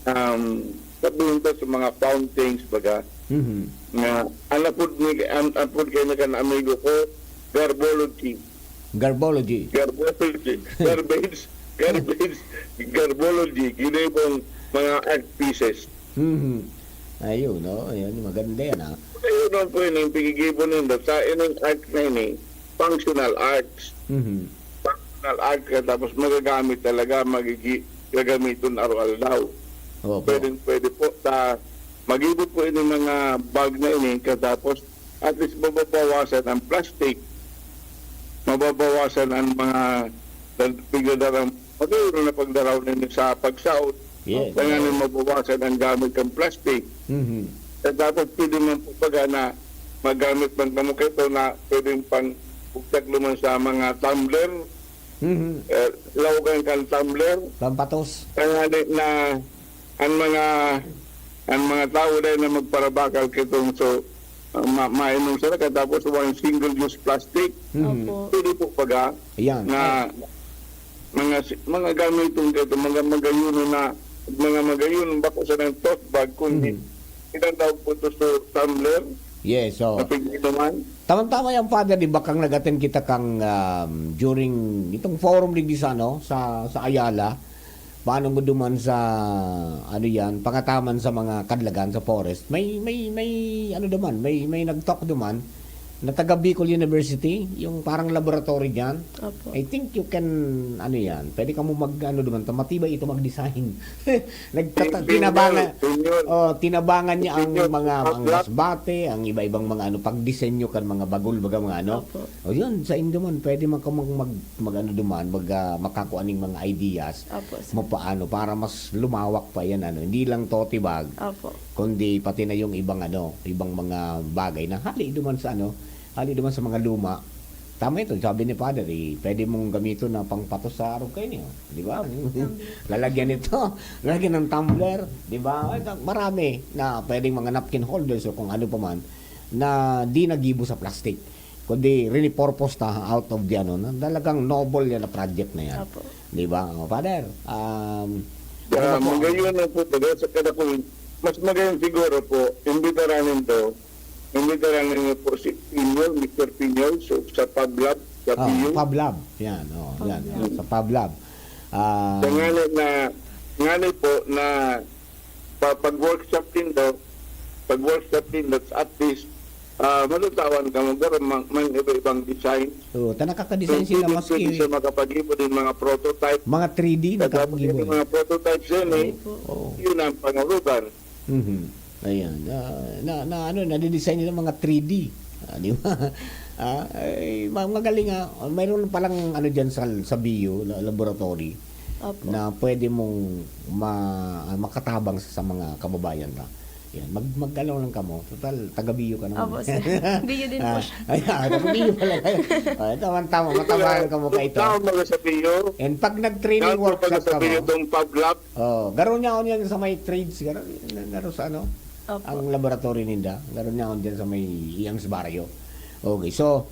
um, sabihin ta sa mga fountains, baga, Mhm. nga, ang apod ni, ang apod kayo na kan amigo ko, garbology. Garbology. Garbology. Garbage. Garbage. Garbology. Ginibong mga art pieces. Mhm. Ayun, no? Ayun, maganda yan, ah. Ayun, no, po yun, yung pigigibon nila. Sa ining art na ini, functional arts. Mhm. Functional art ka, tapos magagamit talaga, magigi-, gagamiton araw-araw. Opo. Pwedeng pwede po sa, magibo po ini mga bag na ini, katapos at least mababawasan ang plastic, mababawasan ang mga nag-, pigdadarang, magkakaroon na pagdaraw na sa pagsaot. Yes. Kaya nga mabawasan ang gamit ng plastic. Mhm. At tapos pwede man po baga na magamit man kamo kayo na pwedeng pang bugtag naman sa mga tumbler, Mhm. eh, lawagan kang tumbler. Pampatos. Kaya na, na ang mga, ang mga tao dahil na magparabakal kitong so, uh, ma-, mainom sila katapos one single-use plastic. Mhm. Opo. Pwede po baga Ayan. na mga si-, mga gamiton kaito, mga magayonon na, mga magayon, bako sa nang tote bag, kundi Mhm. itatawag po ito sa tumbler Yes, so, na pag-inuman. Tama-tama yan, Father, di ba, kang nag-attend kita kang, um, during itong forum digdi sa, ano, sa, sa Ayala, paano mo duman sa, ano yan, pangataman sa mga kadlagan, sa forest, may, may, may, ano duman, may, may nag-talk duman, na taga Bicol University, yung parang laboratory dyan. Opo. I think you can, ano yan, pwede ka mo mag, ano duman, ta-, matibay ito mag-design. Nagtata-, Senior, tinabangan, senior. Oh, tinabangan niya ang Senior. mga, ang Opo. Masbate, ang iba-ibang mga, ano, pagdisenyo kan mga bagol, baga mga, ano. Opo. O yun, sa inyo man, pwede man ka mag, mag, mag, ano duman, mag, ah, makakua ning mga ideas Opo, sir. mo paano para mas lumawak pa yan, ano. Hindi lang tote bag, Opo. kundi pati na yung ibang, ano, ibang mga bagay na hali duman sa, ano, hali duman sa mga luma. Tama ito, sabi ni Father, eh, pwede mong gamiton na pangpatos sa arog kayo niyo, di ba? Lalagyan nito, lalagyan ng tumbler, di ba? Ay, ta-, marami na pwedeng mga napkin holders o kung ano pa man na di nagibo sa plastic, kundi rinipurpose ta out of the ano, na talagang noble yan na project na yan. Opo. Di ba? O, Father, um, ano Ah, pa po? Magayon na po, taga sa kadakul, mas magayon siguro po, imbitaran ninyo, imbitaran ninyo po si Pinyol, Mister Pinyol, so, sa Pab Lab, sa Ah, P U. Pab Lab. Yan, oh, Pab yan, Lab. yan, sa Pab Lab. Ah, Sa ngani na, ngani po na pa-, pag-workshop din daw, pag-workshop din daw, at least, ah, malutawan ka mo, pero mang, mang iba-ibang design. Oo, ta nakaka-design Pwede sila din, maski pwede siya makapag-ibo din mga prototype. Mga three D Pag nakapag-ibo yung eh. mga prototypes yan eh, Oo. Oo. yun ang pangarugan. Mhm. Ayan. Ah, na, na, ano, nadidesign nila mga three D. Ah, di ba? Ah, ay, ma-, magaling nga. Mayroon palang ano dyan sa, sa B U, la-, laboratory, Opo. na pwede mong ma-, ah, makatabang sa, sa mga kababayan na. Yan. Mag, mag-ano lang kamo. Total, taga-B U ka naman. Opo, sir. B U din po Ah, siya. ay, ah, taga-B U pala kayo. Ah, tama, tama. Matabangan kamo ka ito. Tama, mga sa B U. And pag nag-training Tama, workshop mga sa B U kamo, itong Pab Lab. Oh, garo niya ako niyan sa may trades, garo, garo sa ano, Opo. ang laboratory ninda. Garo niya ako dyan sa may iyang sa baryo. Okay, so,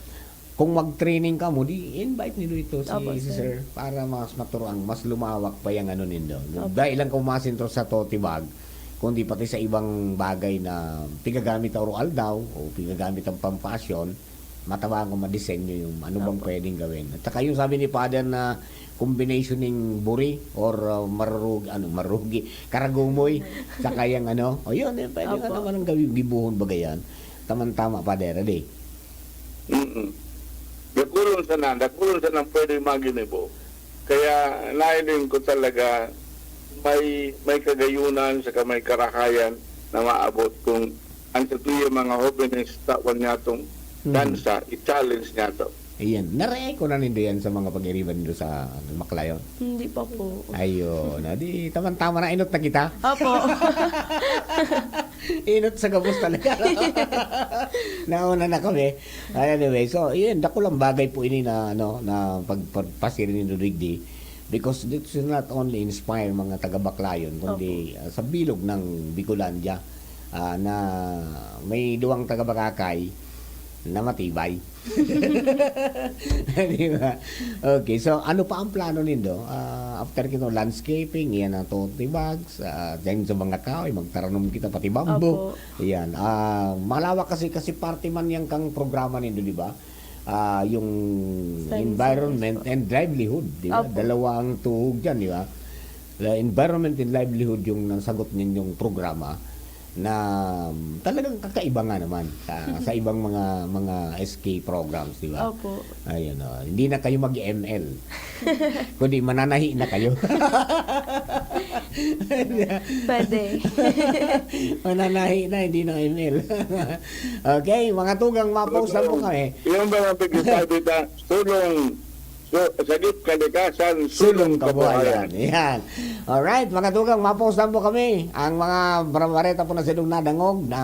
kung mag-training ka mo, di invite niyo ito si, Opo, si sir. sir para mas maturuan, mas lumawak pa yung ano nindo. Opo. Dahil lang kung masentro sa tote bag, kundi pati sa ibang bagay na pigagamit araw-aldaw o pigagamit ang pampasyon, matabangan kung madisenyo yung ano bang Opo. pwedeng gawin. At saka yung sabi ni Father na combination ng buri or, uh, marurugi, ano, marurugi, karagumoy, saka yung ano, o yun, eh, pwede nga Opo. naman ang gawin, gibuhon baga yan. Tamang-tama, Father, adi. Mm. Dakulon sana, dakulon sana ang pwede maginibo. Kaya nahiling ko talaga may, may kagayunan saka may karahayan na maabot kung ang totoo yung mga hobenes, tawan niya itong Mhm. dansa, i-challenge niya to. Ayan. Narehay ko na nindo yan sa mga pag-iriban nindo sa, ano, Maclayon. Hindi pa po. Ayun. Na di, tama-tama na, inot na kita. Opo. Inot sa gabos talaga. Nauna na kami. Ay, anyway, so, yun, dakulang bagay po ini na, ano, na pag, pagpasiring ni Rodrigue D. Because this will not only inspire mga taga-Baclayon, kundi, Opo. ah, sa bilog ng Bicolandia, ah, na may duwang taga-Boracay na matibay. Di ba? Okay, so ano pa ang plano nindo? Ah, after kito, landscaping, yan ang tote bags, ah, dyan sa mga kahoy, magtaranom kita, pati bamboo. Opo. Yan. Ah, malawak kasi, kasi parte man yan kang programa nindo, di ba? Ah, yung Science environment and livelihood, di ba? Opo. Dalawa ang tuhog dyan, di ba? La-, environment and livelihood yung nasagot ninyong programa na, um, talagang kakaiba nga naman sa, sa ibang mga, mga S K programs, di ba? Opo. Ayun, oh. Hindi na kayo mag-M L. Kundi mananahi na kayo. Pwede. Mananahi na, hindi na M L. Okay, mga tugang, ma-post na po kami. Yung ba ang pag-sabi ta, sulong, so, sagip kalikasan, Sulong sulong kabuhayan. kabuhayan. Yan. Alright, mga tugang, ma-post na po kami. Ang mga bareta po na silong nadangog na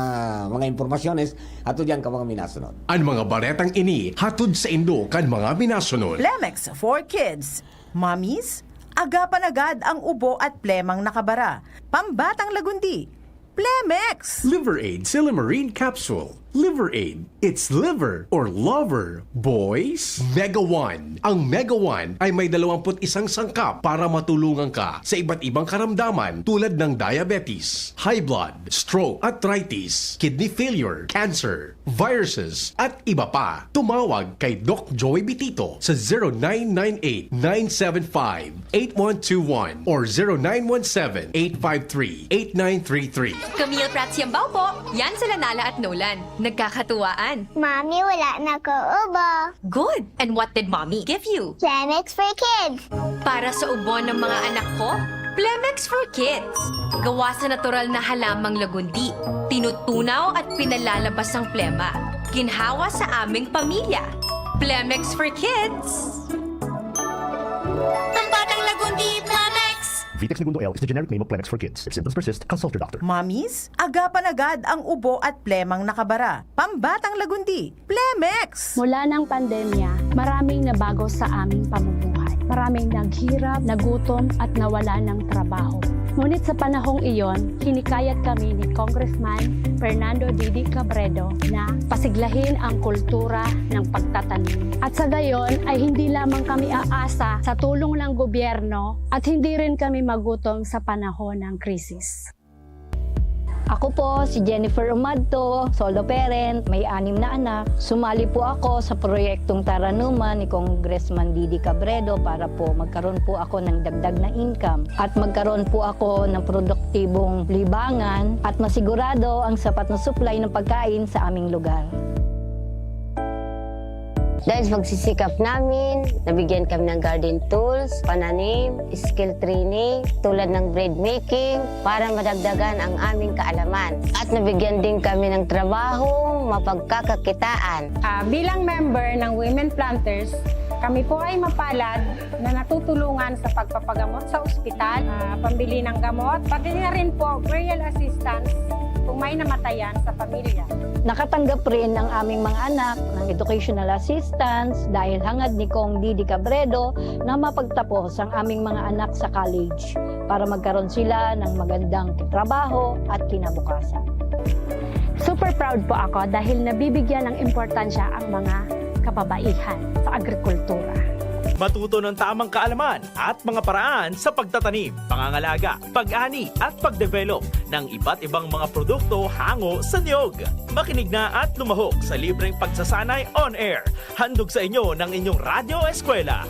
mga impormasyones, ato diyan ka mga minasunod. Ang mga baretang ini hatod sa indo kan mga minasunod. Lemex for Kids. Mommies, agapan agad ang ubo at plemang nakabara. Pambatang lagundi. Plemex! Liver Aid Silymarin Capsule. Liver Aid. It's liver or lover, boys. Mega One. Ang Mega One ay may dalawamput isang sangkap para matulungan ka sa iba't ibang karamdaman tulad ng diabetes, high blood, stroke, arthritis, kidney failure, cancer, viruses, at iba pa. Tumawag kay Doc Joey Bitito sa zero nine nine eight, nine seven five, eight one two one or zero nine one seven, eight five three, eight nine three three. Camille Prats Yambao po. Yan sila Nala at Nolan. Nagkakatuwaan. Mami, wala na ko ubo. Good! And what did Mommy give you? Plemex for Kids. Para sa ubo ng mga anak ko, Plemex for Kids. Gawa sa natural na halamang lagundi. Tinutunaw at pinalalabas ang plema. Ginhawa sa aming pamilya. Plemex for Kids. Pambatang Lagundi, Plemex! Vitex Negundo L is the generic name of Plemex for Kids. If symptoms persist, consult your doctor. Mommies, agapan agad ang ubo at plemang nakabara. Pambatang Lagundi, Plemex! Mula ng pandemya, maraming nabago sa aming pamumuhay. Maraming naghirap, nagutom, at nawala ng trabaho. Ngunit sa panahong iyon, hinikayat kami ni Congressman Fernando Didi Cabredo na pasiglahin ang kultura ng pagtatanim. At sa gayon ay hindi lamang kami aasa sa tulong ng gobyerno at hindi rin kami magutom sa panahon ng krisis. Ako po si Jennifer Umadto, solo parent, may anim na anak. Sumali po ako sa proyektong Taranuman ni Congressman Didi Cabredo para po magkaroon po ako ng dagdag na income at magkaroon po ako ng produktibong libangan at masigurado ang sapat na supply ng pagkain sa aming lugar. Dahil sa pagsisikap namin, nabigyan kami ng garden tools, pananim, skill training, tulad ng bread making, para madagdagan ang aming kaalaman. At nabigyan din kami ng trabaho, mapagkakakitaan. Ah, bilang member ng Women Planters, kami po ay mapalad na natutulungan sa pagpapagamot sa ospital, ah, pambili ng gamot, pati na rin po burial assistance kung may namatayan sa pamilya. Nakatanggap rin ang aming mga anak ng educational assistance dahil hangad ni Cong Didi Cabredo na mapagtapos ang aming mga anak sa college para magkaroon sila ng magandang trabaho at kinabukasan. Super proud po ako dahil nabibigyan ng importansya ang mga kababaihan sa agrikultura. Matuto ng tamang kaalaman at mga paraan sa pagtatanim, pangangalaga, pag-ani at pagdevelop ng iba't ibang mga produkto hango sa niyog. Makinig na at lumahok sa libreng pagsasanay on air. Handog sa inyo ng inyong Radyo Eskwela.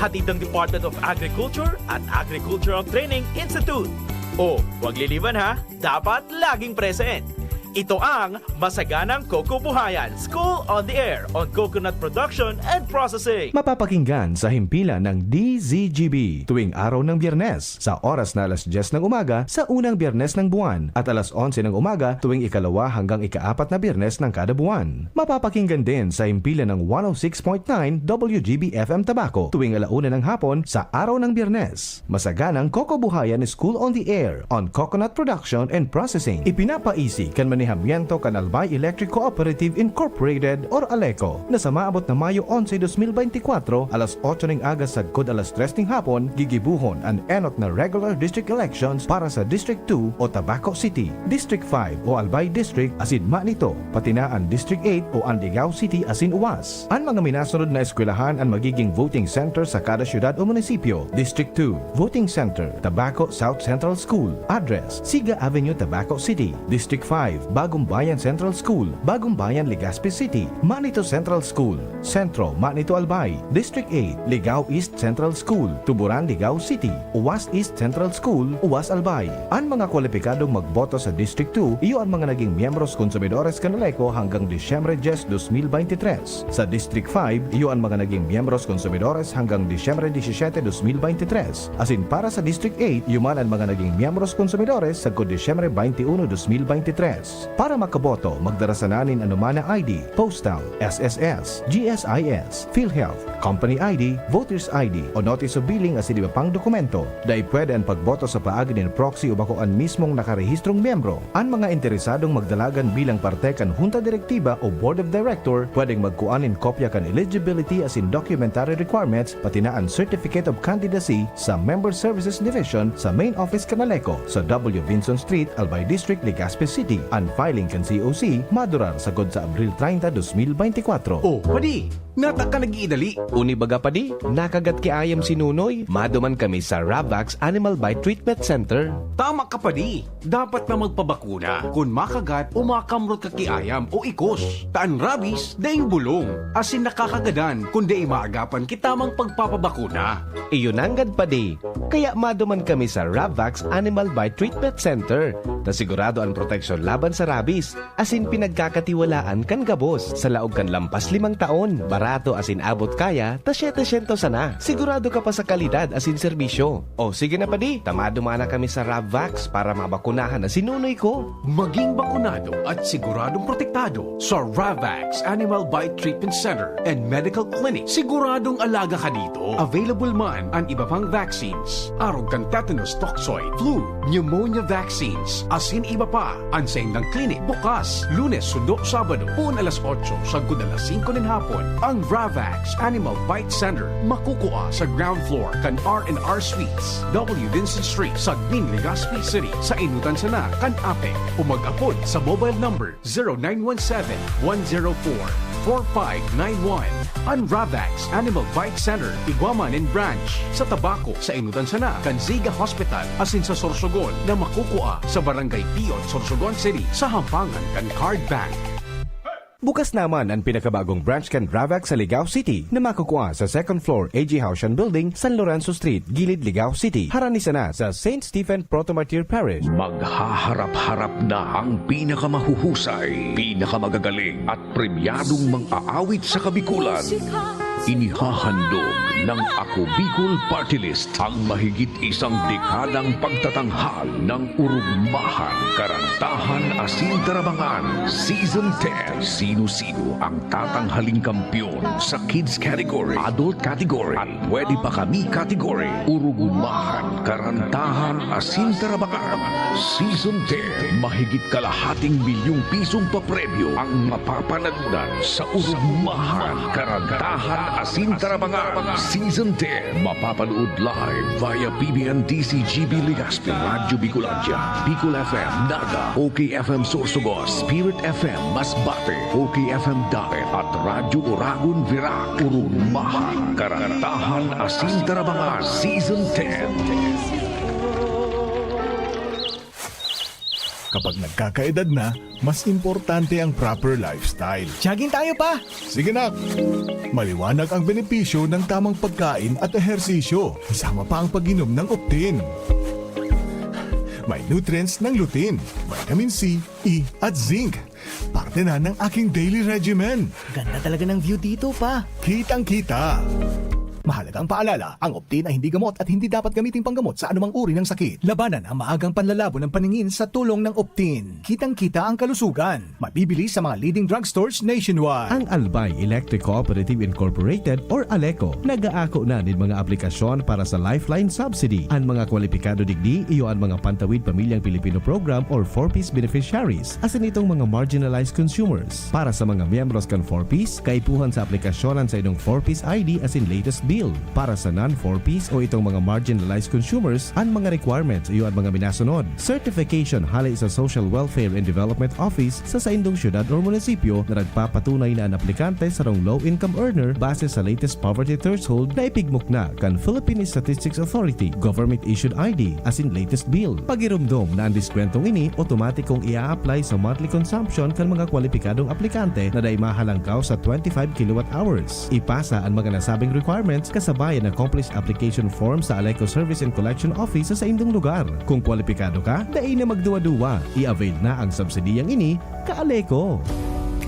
Hatid ng Department of Agriculture at Agricultural Training Institute. O, huwag liliwan ha, dapat laging present. Ito ang Masaganang Coco Buhayan, School on the Air on Coconut Production and Processing. Mapapakinggan sa himpilan ng D Z G B tuwing araw ng Biyernes, sa oras na alas dyes ng umaga sa unang Biyernes ng buwan at alas onse ng umaga tuwing ikalawa hanggang ikaapat na Biyernes ng kada buwan. Mapapakinggan din sa himpilan ng one oh six point nine W G B F M Tabaco tuwing ala una ng hapon sa araw ng Biyernes. Masaganang Coco Buhayan School on the Air on Coconut Production and Processing. Ipinapaisi kan manehamiento kan Albay Electric Cooperative Incorporated or ALECO, na sa maabot na Mayo onse, dos mil beintikwatro, alas otso ning aga sagkod alas tres ning hapon, gigibohon an enot na regular district elections para sa District two o Tabaco City, District five o Albay District asin Manito, pati na an District eight o an Ligao City asin Uwas. An mga minasunod na eskwelahan an magiging voting center sa kada syudad o munisipyo. District two, voting center, Tabaco South Central School. Address, Siga Avenue, Tabaco City. District five, Bagong Bayan Central School, Bagong Bayan, Legazpi City. Manito Central School, Centro, Manito, Albay. District eight, Ligao East Central School, Tuburan, Ligao City. Uwas East Central School, Uwas, Albay. An mga kwalipikadong magboto sa District two, iyo an mga naging miyembros konsumidores kan ALECO hanggang Disyembre dyes, dos mil beintitres. Sa District five, iyo an mga naging miyembros konsumidores hanggang Disyembre disisiete, dos mil beintitres. Asin para sa District eight, iyo man an mga naging miyembros konsumidores sagkod Disyembre baintiuno, dos mil beintitres. Para makaboto, magdara sana nin anoman na I D, postal, S S S, G S I S, PhilHealth, company I D, voter's I D, o notice of billing asin iba pang dokumento. Dai pwede an pagboto sa paagi nin proxy o bako an mismong nakarehistrong miyembro. An mga interesadong magdalagan bilang parte kan Junta Direktiba o Board of Director pwedeng magkua nin kopya kan eligibility asin documentary requirements, pati na an Certificate of Candidacy sa Member Services Division sa Main Office kan ALECO sa W Vinson Street, Albay District, Legazpi City. An filing kan C O C madurar sagkod sa Abril treinta, dos mil beintikwatro. Oh, padi! Nata ka nag-iidali? Uni baga, padi? Nakagat ki ayam si Nunoy? Maduman kami sa Ravax Animal Bite Treatment Center. Tama ka, padi! Dapat na magpabakuna kun makagat o makamrot ka ki ayam o ikos. Ta an rabies daing bulong, asin nakakagadan kun dai maagapan ki tamang pagpapabakuna. Iyo nanggad, padi. Kaya maduman kami sa Ravax Animal Bite Treatment Center, ta sigurado an proteksyon laban sa rabies, asin pinagkakatiwalaan kan gabos. Sa laog kan lampas limang taon, barato asin abot kaya, ta setecientos sana. Sigurado ka pa sa kalidad asin serbisyo. O sige na, padi, ta maduman na kami sa Ravax para mabakunahan na si Nunoy ko. Maging bakunado at siguradong protektado sa Ravax Animal Bite Treatment Center and Medical Clinic. Siguradong alaga ka dito. Available man an iba pang vaccines, arog kan tetanus toxoid, flu, pneumonia vaccines, asin iba pa. An saindang klinik bukas Lunes sundo Sabado, poon alas otso sagkod alas singko nin hapon. Ang Ravax Animal Bite Center makukua sa ground floor kan R and R Suites, W Vincent Street, Sagmin, Legazpi City, sa enotan sana kan APEC, o mag-apod sa mobile number zero nine one seven, one zero four, four five nine one. An Ravax Animal Bite Center, igwa man nin branch sa Tabaco, sa enotan sana kan Ziga Hospital, asin sa Sorsogon na makukua sa Barangay Piot, Sorsogon City, sa hampangan kan Card Bank. Bukas naman an pinakabagong branch kan Ravax sa Ligao City, na makukua sa second floor A G Haushan Building, San Lorenzo Street, Gilid, Ligao City. Harani sana sa Saint Stephen Proto-Martyr Parish. Maghaharap-harap na ang pinakamahuhusay, pinakamagagaling at premyadong mang-aawit sa Kabikulan. Inihahandog ng Ako Bicol Party List ang mahigit isang dekadang pagtatanghal ng Urugmahan, Karantahan asin Tarabangan Season ten. Sino-sino ang tatanghaling kampeon sa kids category, adult category, at pwede pa kami category? Urugmahan, Karantahan asin Tarabangan Season ten. Mahigit kalahating milyong pisong papremyo ang mapapanalunan sa Urugmahan, Karantahan asin Tarabangan Season ten. Mapapanood live via P B N D C G B Legazpi, Radyo Bicolandia, Bicol F M Naga, O K F M Sorsogon, Spirit F M Masbate, O K F M Daet, at Radyo Oragon Virac. Urugmahan, Karantahan asin Tarabangan Season ten. Kapag nagkakaedad na, mas importante ang proper lifestyle. Jogging tayo, pa! Sige, nak! Maliwanag ang benepisyo ng tamang pagkain at ehersisyo, kasama pa ang pag-inom ng Optin. May nutrients ng lutein, vitamin C, E, at zinc. Parte na ng aking daily regimen. Ganda talaga ng view dito, pa. Kitang-kita. Mahalagang paalala, ang Optin ay hindi gamot at hindi dapat gamiting panggamot sa anumang uri ng sakit. Labanan ang maagang panlalabo ng paningin sa tulong ng Optin. Kitang-kita ang kalusugan. Mabibili sa mga leading drugstores nationwide. Ang Albay Electric Cooperative Incorporated or ALECO nag-aako na nin mga aplikasyon para sa Lifeline Subsidy. An mga kwalipikado digdi iyo an mga Pantawid Pamilyang Pilipino Program or four Ps beneficiaries, asin itong mga marginalized consumers. Para sa mga miyembros kan four Ps, kaipuhan sa aplikasyon an saindong four Ps I D asin latest bill. Para sa non-four Ps o itong mga marginalized consumers, an mga requirements iyo an mga minasunod: certification hale sa Social Welfare and Development Office sa saindong syudad or munisipyo na nagpapatunay na an aplikante sarong low-income earner base sa latest poverty threshold na ipigmukna kan Philippine Statistics Authority, government-issued I D, asin latest bill. Pagiromdom na an diskwentong ini otomatikong i-a-apply sa monthly consumption kan mga kwalipikadong aplikante na dai mahalangkaw sa twenty-five kilowatt hours. Ipasa an mga nasabing requirements kasabay an accomplished application form sa ALECO Service and Collection Office sa saindong lugar. Kung kwalipikado ka, dai na magduwa-duwa. I-avail na ang subsidiyang ini, ka-ALECO.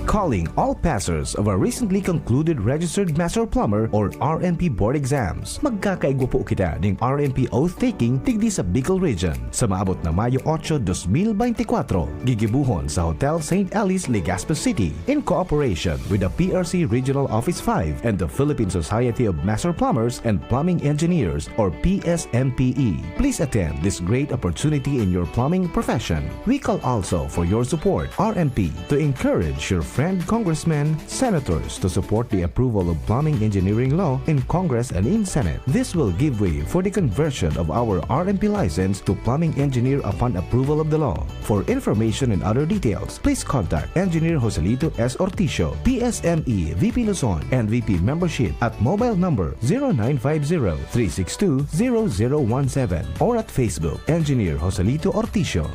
Calling all passers of our recently concluded Registered Master Plumber or R M P board exams. Magkakaigwa po kita ning R M P oath-taking digdi sa Bicol Region. Sa maabot na Mayo ocho, dos mil beintikwatro, gigibuhon sa Hotel Saint Alice, Legazpi City, in cooperation with the P R C Regional Office five and the Philippine Society of Master Plumbers and Plumbing Engineers, or P S M P E. Please attend this great opportunity in your plumbing profession. We call also for your support, R M P, to encourage your friend congressmen, senators to support the approval of plumbing engineering law in Congress and in Senate. This will give way for the conversion of our R M P license to plumbing engineer upon approval of the law. For information and other details, please contact Engineer Joselito S. Orticio, P S M E V P Luzon, and V P Membership at mobile number zero nine five zero, three six two, zero zero one seven or at Facebook, Engineer Joselito Orticio.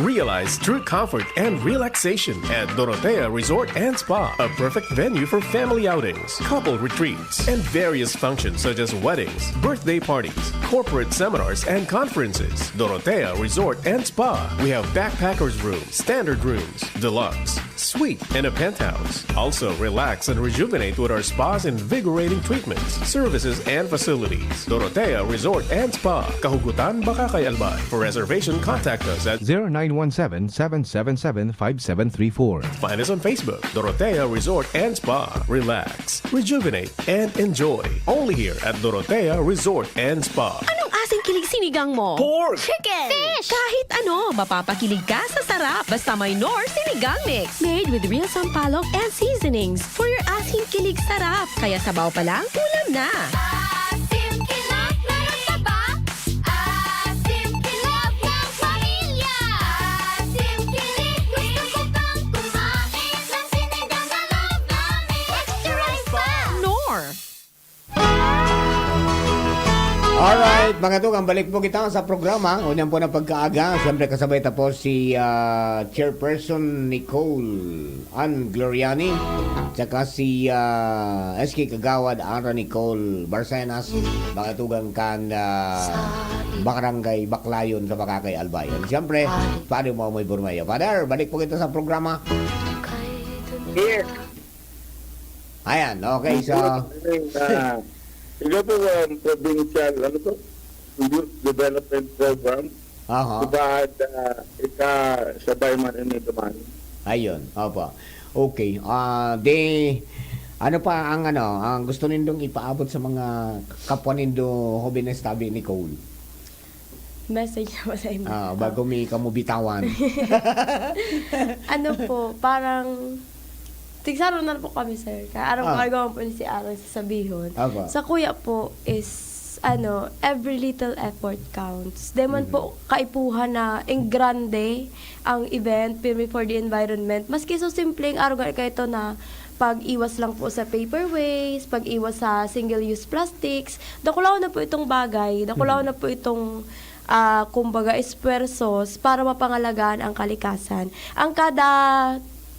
Realize true comfort and relaxation at Dorotea Resort and Spa, a perfect venue for family outings, couple retreats, and various functions such as weddings, birthday parties, corporate seminars, and conferences. Dorotea Resort and Spa. We have backpackers room, standard rooms, deluxe, suite, and a penthouse. Also, relax and rejuvenate with our spa's invigorating treatments, services, and facilities. Dorotea Resort and Spa, Kahugutan, Bacacay, Albay. For reservation, contact us at zero nine one seven, seven seven seven, five seven three four. Find us on Facebook, Dorotea Resort and Spa. Relax, rejuvenate, and enjoy. Only here at Dorotea Resort and Spa. Anong asing kilig sinigang mo? Pork! Chicken! Fish! Kahit ano, mapapakilig ka sa sarap. Basta may Knorr Sinigang Mix. Made with real sampalok and seasonings. For your asing kilig sarap. Kaya sabaw pa lang, ulam na. Asim kilog, meron ka ba? Asim kilog ng pamilya. Asim kilog, gusto ko pang kumain ng sinigang na loob namin. Extra rice pa! Knorr. Alright, mga tugang, balik po kita sa programa. Ngunyan po na pagkaaga, siyempre kasabay ta po si, ah, Chairperson Nicole Ann Gloriani, tsaka si, ah, S K Kagawad Ara Nicole Barcenas, mga tugang kan, ah, Barangay Baclayon sa Bacacay, Albay. And siyempre, Father Momoy Burmeyo. Father, balik po kita sa programa. Yes. Ayan, okay, so Ano yung, ah, ikaw po, um, provincial, ano to? Youth Development Program. Aha. Diba, at, ah, ika, sabay man ini duman. Ayun, opo. Okay, ah, di, ano pa ang, ano, ang gusto nindong ipaabot sa mga kapwa nindo, Hobenes Tabi, Nicole? Message na ba sa inyo? Ah, bago mi kamo bitawan. Ano po, parang, tigsaro na po kami, sir. Ka-, arang Ah. kagawa po ni si Arang sasabihon. Apa. Sa kuya po is, ano, every little effort counts. Di man Mhm. po kaipuhan na ing grande ang event, pirmi for the environment. Maski so simpleng arog kaito na pag-iwas lang po sa paper waste, pag-iwas sa single-use plastics, dakulaon na po itong bagay, dakulaon Mhm. na po itong, ah, kumbaga, esfuerzos para mapangalagaan ang kalikasan. Ang kada,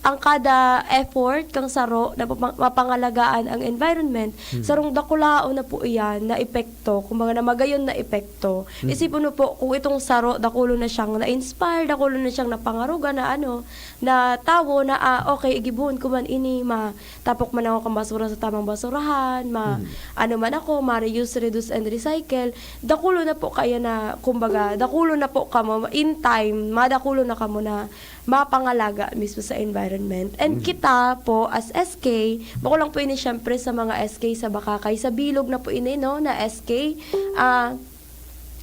ang kada effort kang saro na mapa-, mapangalagaan ang environment, Mhm. sarong dakulaon na po iyan na epekto, kumbaga, na magayon na epekto. Mhm. Isipon mo po, kung itong saro, dakulo na siyang na-inspire, dakulo na siyang napangaruga na ano, na tawo na, ah, okay, igibuhon ko man ini, ma-, tapok man ako kan basura sa tamang basurahan, ma-, Mhm. ano man ako, ma-reuse, reduce, and recycle. Dakulo na po kaya na, kumbaga, dakulo na po kamo, in time, madakulo na kamo na mapangalaga mismo sa environment. And Mhm. kita po, as S K, bako lang po ini, syempre, sa mga S K sa Bacacay, sa bilog na po ini, no, na S K, ah,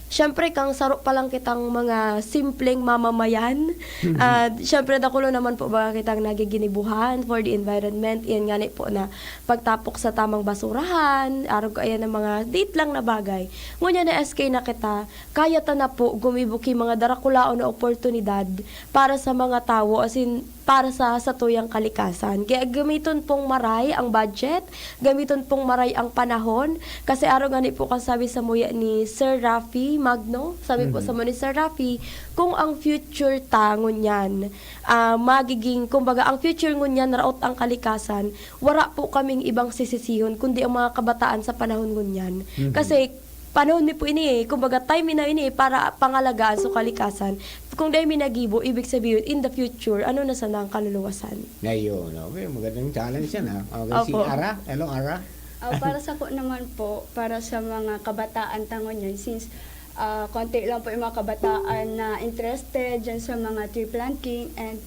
Siyempre, kang saro pa lang kitang mga simpleng mamamayan, Mhm. ah, siyempre, dakulo naman po baga kitang nagiginibuhan for the environment. Iyan nga ni po na pagtapok sa tamang basurahan, arog ayan ang mga date lang na bagay. Ngunyan na S K na kita, kaya ta na po gumibo ki mga darakulaon na oportunidad para sa mga tawo, as in, para sa satuyang kalikasan. Kaya gamiton pong maray ang budget, gamiton pong maray ang panahon, kasi arog ngani po kan sabi samuya ni Sir Raffy Magno, sabi po Mhm. samo ni Sir Raffy, kung ang future ta ngunyan, ah, magiging, kumbaga, ang future ngunyan raot ang kalikasan, wara po kaming ibang sisisihon kundi ang mga kabataan sa panahon ngunyan. Mhm. Kasi Panahon mi po ini eh. Kumbaga, time mi na ini eh, para pangalagaan sa kalikasan. Kung dai mi nagibo, ibig sabihin, in the future, ano na sana ang kaluluwasan? Ayun, okay. Magandang challenge yan, ha? Okay, si Opo. Ara. Hello, Ara. Ah, para sa ko naman po, para sa mga kabataan ta ngunyan, since ah, konti lang po yung mga kabataan na interested dyan sa mga tree planting, and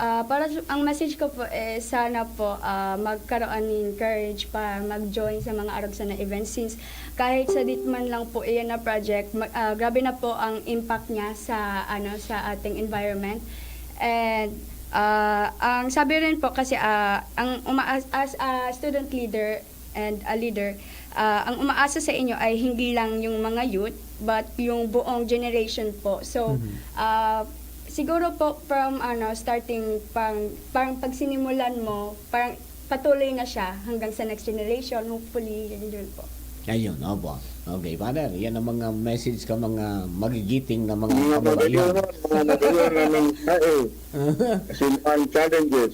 ah, para sa- ang message ko po eh sana po ah, magkaroon ng courage para mag-join sa mga arog sa na events, since kahit sadit man lang po iyan na project, ma- ah, grabe na po ang impact niya sa ano sa ating environment. And ah, ang sabi rin po kasi ah, ang umaas as a student leader and a leader, ah, ang umaasa sa inyo ay hindi lang yung mga youth, but yung buong generation po. So, ah, siguro po from ano, starting pang, parang pagsinimulan mo, parang patuloy na siya hanggang sa next generation, hopefully, yun yun po. Ayun, opo. Okay, Father, yan ang mga message ka mga magigiting na mga Mga kababayan. magulang, mga magulang namin sa eh. Simple challenges.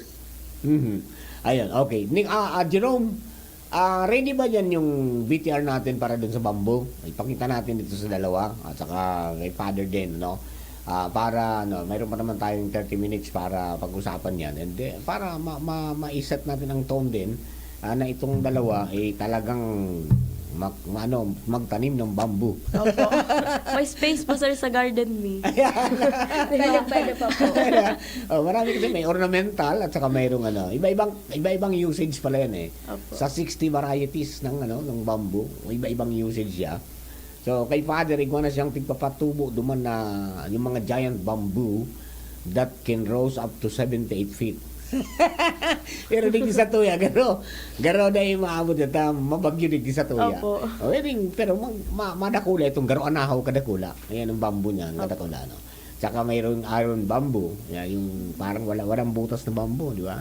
Mhm. Ayun, okay. Ni, ah, ah, Jerome, ah, ready ba yan yung V T R natin para dun sa bamboo? Ipakita natin dito sa dalawa at saka kay Father din, no? Ah, para ano, mayroon pa naman tayong thirty minutes para pag-usapan yan. And eh, para ma, ma, ma-set natin ang tone din ah, na itong dalawa ay talagang mag, ano, magtanim ng bamboo. Opo. May space po, sir, sa garden mi. Pwede, pwede pa po. Oh, marami kasi may ornamental at saka mayroong ano, iba-ibang iba-ibang usage pala yan eh. Opo. Sa sixty varieties ng ano, ng bamboo, iba-ibang usage siya. So, kay Father, igwa na siyang tigpapatubo duman na yung mga giant bamboo that can rose up to seventy-eight feet. Pero digdi sa tuya, garo, garo na yung maabot na ta, mabagyo digdi sa tuya. Opo. O, yun yung- pero mag, ma, madakula itong garo, anahaw kadakula. Ayan ang bamboo niya, ang kadakula, no? Tsaka mayroong iron bamboo, yan, yung parang wala, walang butas na bamboo, di ba?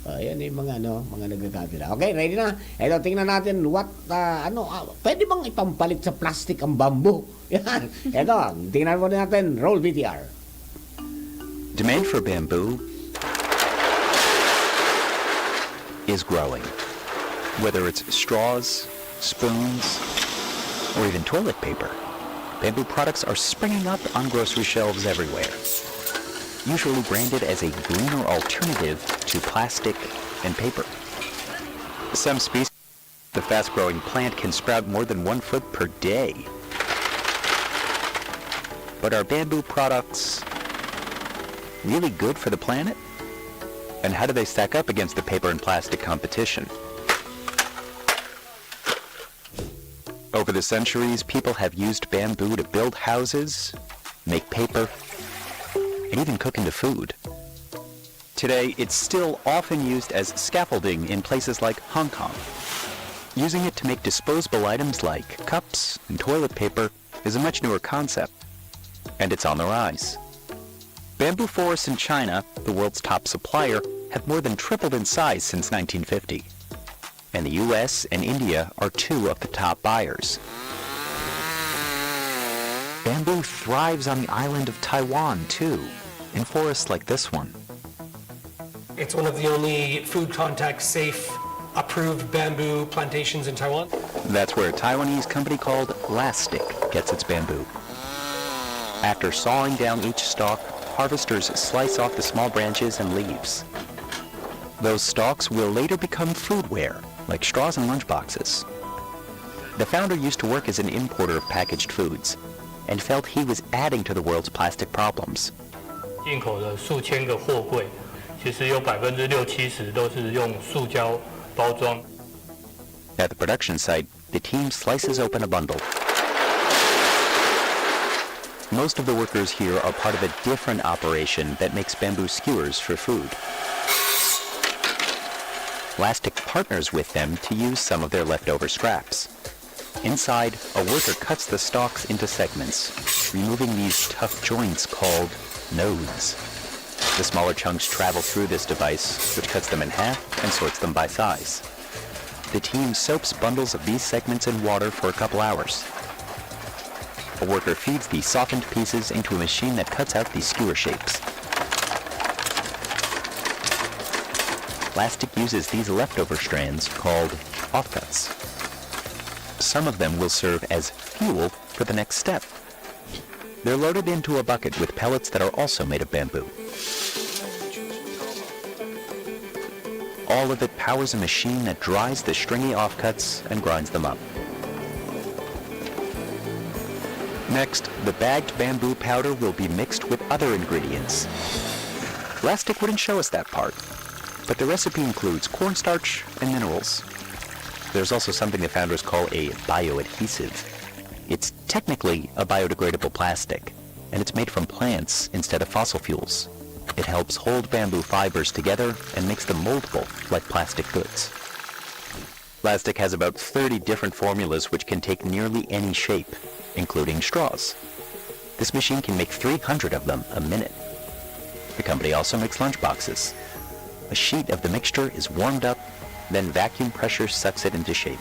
O, yan yung mga, ano, mga nagkakapira. Okay, ready na. Ito, tingnan natin what, ah, ano, ah, pwede bang ipampalit sa plastic ang bamboo? Yan. Ito, tingnan muna natin. Roll V T R. Demand for bamboo is growing. Whether it's straws, spoons, or even toilet paper, bamboo products are springing up on grocery shelves everywhere, usually branded as a greener alternative to plastic and paper. Some species, the fast-growing plant can sprout more than one foot per day. But are bamboo products really good for the planet? And how do they stack up against the paper and plastic competition? Over the centuries, people have used bamboo to build houses, make paper, and even cook into food. Today, it's still often used as scaffolding in places like Hong Kong. Using it to make disposable items like cups and toilet paper is a much newer concept, and it's on the rise. Bamboo forests in China, the world's top supplier, have more than tripled in size since nineteen fifty. And the U S and India are two of the top buyers. Bamboo thrives on the island of Taiwan, too, in forests like this one. It's one of the only food contact safe approved bamboo plantations in Taiwan. That's where a Taiwanese company called Lastic gets its bamboo. After sawing down each stalk, harvesters slice off the small branches and leaves. Those stalks will later become foodware, like straws and lunchboxes. The founder used to work as an importer of packaged foods and felt he was adding to the world's plastic problems. 进口的数千个货柜，其实有百分之六七十都是用塑胶包装。 At the production site, the team slices open a bundle. Most of the workers here are part of a different operation that makes bamboo skewers for food. Lastic partners with them to use some of their leftover scraps. Inside, a worker cuts the stalks into segments, removing these tough joints called nodes. The smaller chunks travel through this device, which cuts them in half and sorts them by size. The team soaks bundles of these segments in water for a couple hours. A worker feeds these softened pieces into a machine that cuts out these skewer shapes. Lastic uses these leftover strands, called offcuts. Some of them will serve as fuel for the next step. They're loaded into a bucket with pellets that are also made of bamboo. All of it powers a machine that dries the stringy offcuts and grinds them up. Next, the bagged bamboo powder will be mixed with other ingredients. Lastic wouldn't show us that part, but the recipe includes cornstarch and minerals. There's also something the founders call a bioadhesive. It's technically a biodegradable plastic, and it's made from plants instead of fossil fuels. It helps hold bamboo fibers together and makes them moldable like plastic goods. Lastic has about thirty different formulas which can take nearly any shape, including straws. This machine can make three hundred of them a minute. The company also makes lunchboxes. A sheet of the mixture is warmed up, then vacuum pressure sucks it into shape.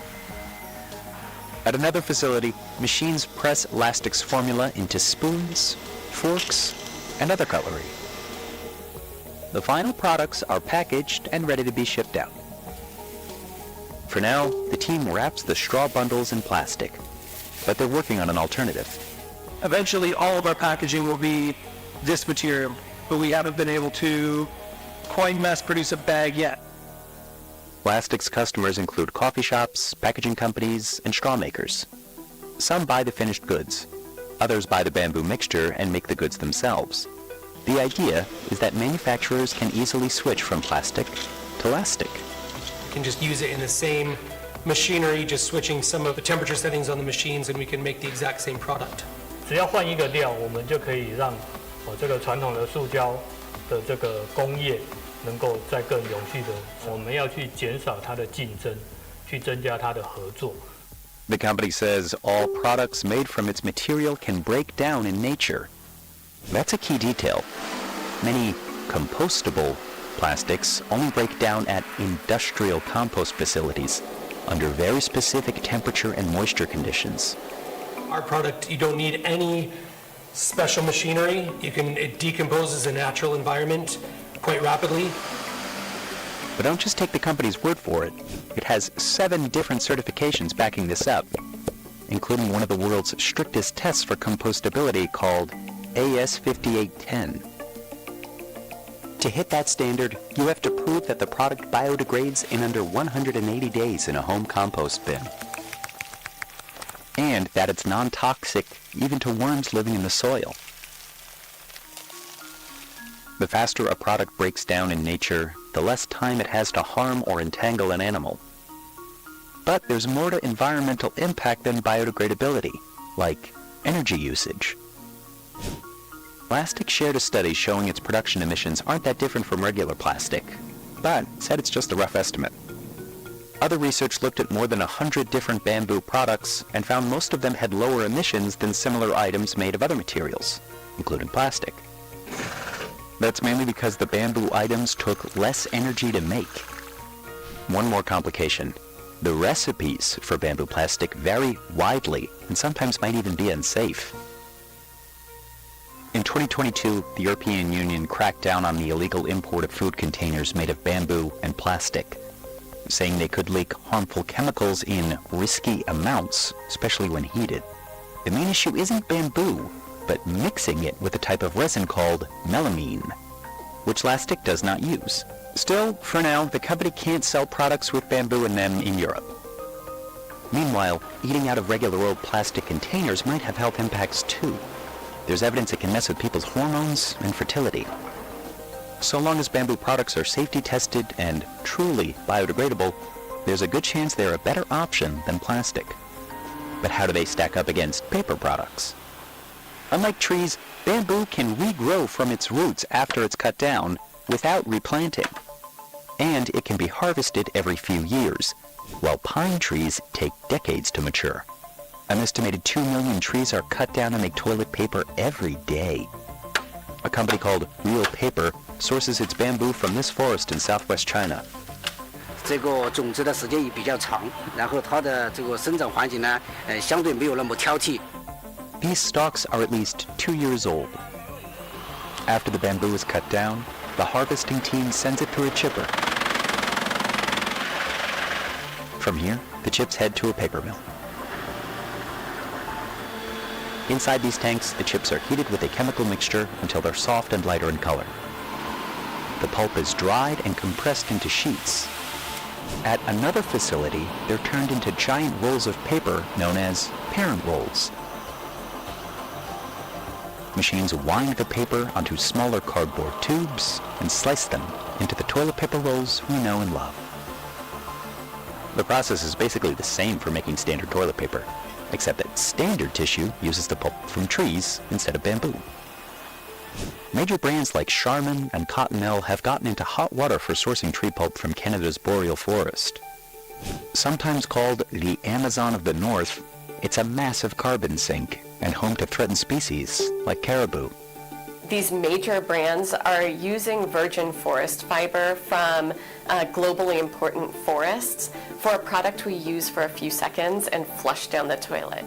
At another facility, machines press Lastic's formula into spoons, forks, and other cutlery. The final products are packaged and ready to be shipped out. For now, the team wraps the straw bundles in plastic, but they're working on an alternative. Eventually, all of our packaging will be this material, but we haven't been able to quite mass produce a bag yet. Lastic's customers include coffee shops, packaging companies, and straw makers. Some buy the finished goods. Others buy the bamboo mixture and make the goods themselves. The idea is that manufacturers can easily switch from plastic to Lastic. You can just use it in the same machinery, just switching some of the temperature settings on the machines, and we can make the exact same product. 只要换一个料，我们就可以让哦这个传统的塑胶的这个工业能够再更永续的。我们要去减少它的竞争，去增加它的合作。 The company says all products made from its material can break down in nature. That's a key detail. Many compostable plastics only break down at industrial compost facilities under very specific temperature and moisture conditions. Our product, you don't need any special machinery. You can, it decomposes in natural environment quite rapidly. But don't just take the company's word for it. It has seven different certifications backing this up, including one of the world's strictest tests for compostability called A S fifty-eight ten. To hit that standard, you have to prove that the product biodegrades in under one hundred eighty days in a home compost bin, and that it's non-toxic even to worms living in the soil. The faster a product breaks down in nature, the less time it has to harm or entangle an animal. But there's more to environmental impact than biodegradability, like energy usage. Lastic shared a study showing its production emissions aren't that different from regular plastic, but said it's just a rough estimate. Other research looked at more than a hundred different bamboo products and found most of them had lower emissions than similar items made of other materials, including plastic. That's mainly because the bamboo items took less energy to make. One more complication. The recipes for bamboo plastic vary widely and sometimes might even be unsafe. In twenty twenty-two, the European Union cracked down on the illegal import of food containers made of bamboo and plastic, saying they could leak harmful chemicals in risky amounts, especially when heated. The main issue isn't bamboo, but mixing it with a type of resin called melamine, which Lastic does not use. Still, for now, the company can't sell products with bamboo in them in Europe. Meanwhile, eating out of regular old plastic containers might have health impacts too. There's evidence it can mess with people's hormones and fertility. So long as bamboo products are safety tested and truly biodegradable, there's a good chance they're a better option than plastic. But how do they stack up against paper products? Unlike trees, bamboo can regrow from its roots after it's cut down without replanting. And it can be harvested every few years, while pine trees take decades to mature. An estimated two million trees are cut down to make toilet paper every day. A company called Real Paper sources its bamboo from this forest in southwest China. 这个种植的时间也比较长，然后它的这个生长环境呢，呃，相对没有那么挑剔。 These stalks are at least two years old. After the bamboo is cut down, the harvesting team sends it through a chipper. From here, the chips head to a paper mill. Inside these tanks, the chips are heated with a chemical mixture until they're soft and lighter in color. The pulp is dried and compressed into sheets. At another facility, they're turned into giant rolls of paper known as parent rolls. Machines wind the paper onto smaller cardboard tubes and slice them into the toilet paper rolls we know and love. The process is basically the same for making standard toilet paper, except that standard tissue uses the pulp from trees instead of bamboo. Major brands like Charmin and Cottonelle have gotten into hot water for sourcing tree pulp from Canada's boreal forest. Sometimes called the Amazon of the North, it's a massive carbon sink and home to threatened species like caribou. These major brands are using virgin forest fiber from uh, globally important forests for a product we use for a few seconds and flush down the toilet.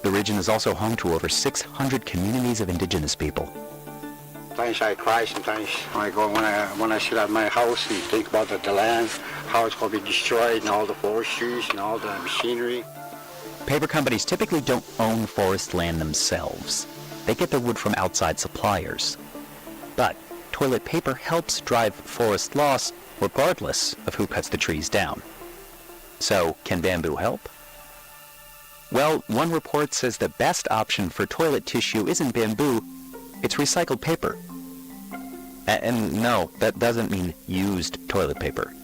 The region is also home to over six hundred communities of indigenous people. Sometimes I cry. Sometimes I go when I when I sit at my house and think about the, the land, how it's going to be destroyed, and all the forest trees and all the machinery. Paper companies typically don't own forest land themselves. They get their wood from outside suppliers. But toilet paper helps drive forest loss regardless of who cuts the trees down. So, can bamboo help? Well, one report says the best option for toilet tissue isn't bamboo, it's recycled paper. A- And no, that doesn't mean used toilet paper.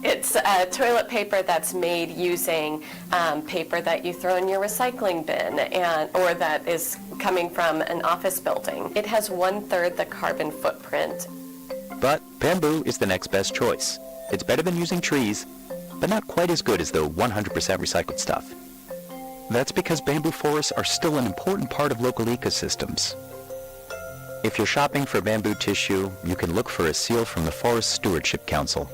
It's uh, toilet paper that's made using um, paper that you throw in your recycling bin and or that is coming from an office building. It has one third the carbon footprint. But bamboo is the next best choice. It's better than using trees, but not quite as good as the one hundred percent recycled stuff. That's because bamboo forests are still an important part of local ecosystems. If you're shopping for bamboo tissue, you can look for a seal from the Forest Stewardship Council.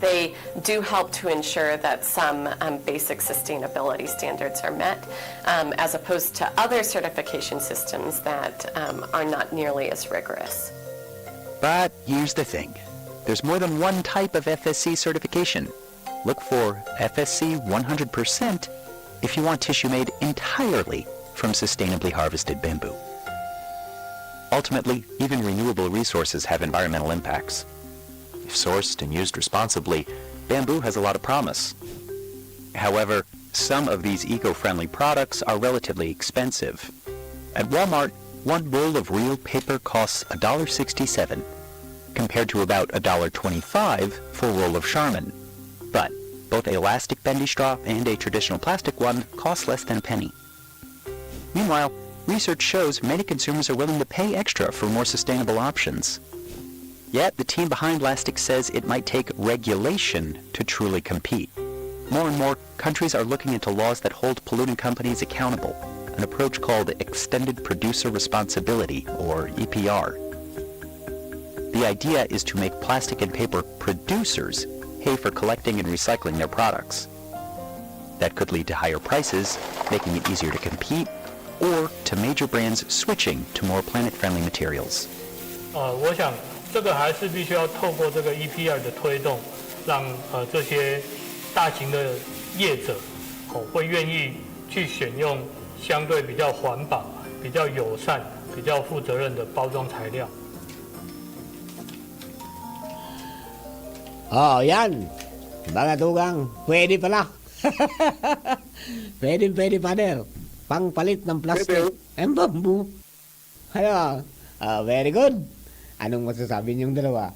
They do help to ensure that some um, basic sustainability standards are met, um, as opposed to other certification systems that um, are not nearly as rigorous. But here's the thing, there's more than one type of F S C certification. Look for F S C one hundred percent if you want tissue made entirely from sustainably harvested bamboo. Ultimately, even renewable resources have environmental impacts. If sourced and used responsibly, bamboo has a lot of promise. However, some of these eco-friendly products are relatively expensive. At Walmart, one roll of real paper costs one dollar sixty-seven, compared to about one dollar twenty-five for a roll of Charmin. But both a elastic bendy straw and a traditional plastic one cost less than a penny. Meanwhile, research shows many consumers are willing to pay extra for more sustainable options. Yet, the team behind Lastic says it might take regulation to truly compete. More and more countries are looking into laws that hold polluting companies accountable, an approach called Extended Producer Responsibility, or E P R. The idea is to make plastic and paper producers pay for collecting and recycling their products. That could lead to higher prices, making it easier to compete, or to major brands switching to more planet-friendly materials. 呃，我想这个还是必须要透过这个 E P R 的推动，让呃这些大型的业者哦会愿意去选用相对比较环保、比较友善、比较负责任的包装材料。 Oh, yan. Mga tugang, pwede pala. Pwede, pwede, Father. Pangpalit ng plastic and bamboo. Ano? Ah, very good. Anong masasabi niyong dalawa?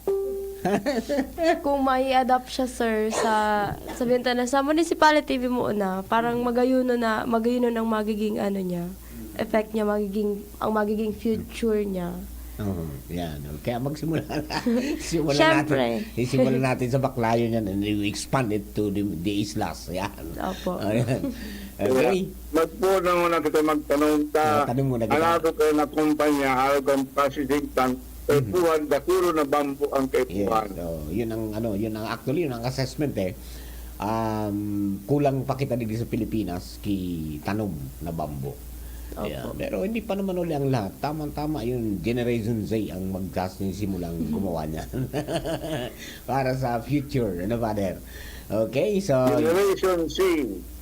Kung mai-adapt siya, sir, sa, sabihin ta na, sa municipality mo na, parang magayuno na, magayuno ang magiging ano niya, effect niya, magiging, ang magiging future niya. Oo, yan. Kaya magsimula na. Simulan Siyempre. natin. Simulan natin sa Baclayon yan and we expand it to the, the islas. Yan. Opo. Ayan. Okay. Magpunan muna kita magtanom ta. Magtanom muna kita. Ano ako kayo na kumpanya, araw kang processing tank, kaipuhan, dakulo na bambu ang Yes. kaipuhan. So, yun ang ano, yun ang actually yun ang assessment eh. Um, kulang pa kita dito sa Pilipinas ki tanom na bambu. Opo. Yeah, pero hindi pa naman uli ang lahat. Tamang-tama yung Generation Z ang magsasisimulang gumawa niyan. Para sa future, ano, Father? Okay, so... Generation Z.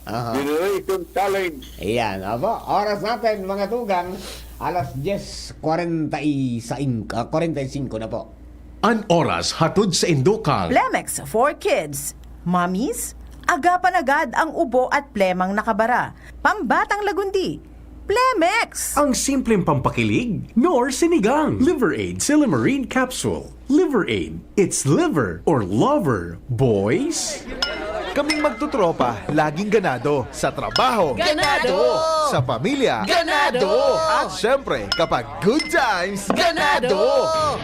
Aha. Generation Challenge. Ayan, apo. Oras natin, mga tugang, alas diyes kwarenta y cinco, ah, kwarenta y cinco na po. An oras hatod sa indukang. Plemex for Kids. Mommies, agapan agad ang ubo at plemang nakabara. Pambatang lagundi. Plemex! Ang simpleng pampakilig, nor sinigang. Liver Aid Silymarin Capsule. Liver Aid. It's liver or lover, boys. Kaming magtutropa, laging ganado. Sa trabaho. Ganado! Sa pamilya. Ganado! At syempre, kapag good times. Ganado!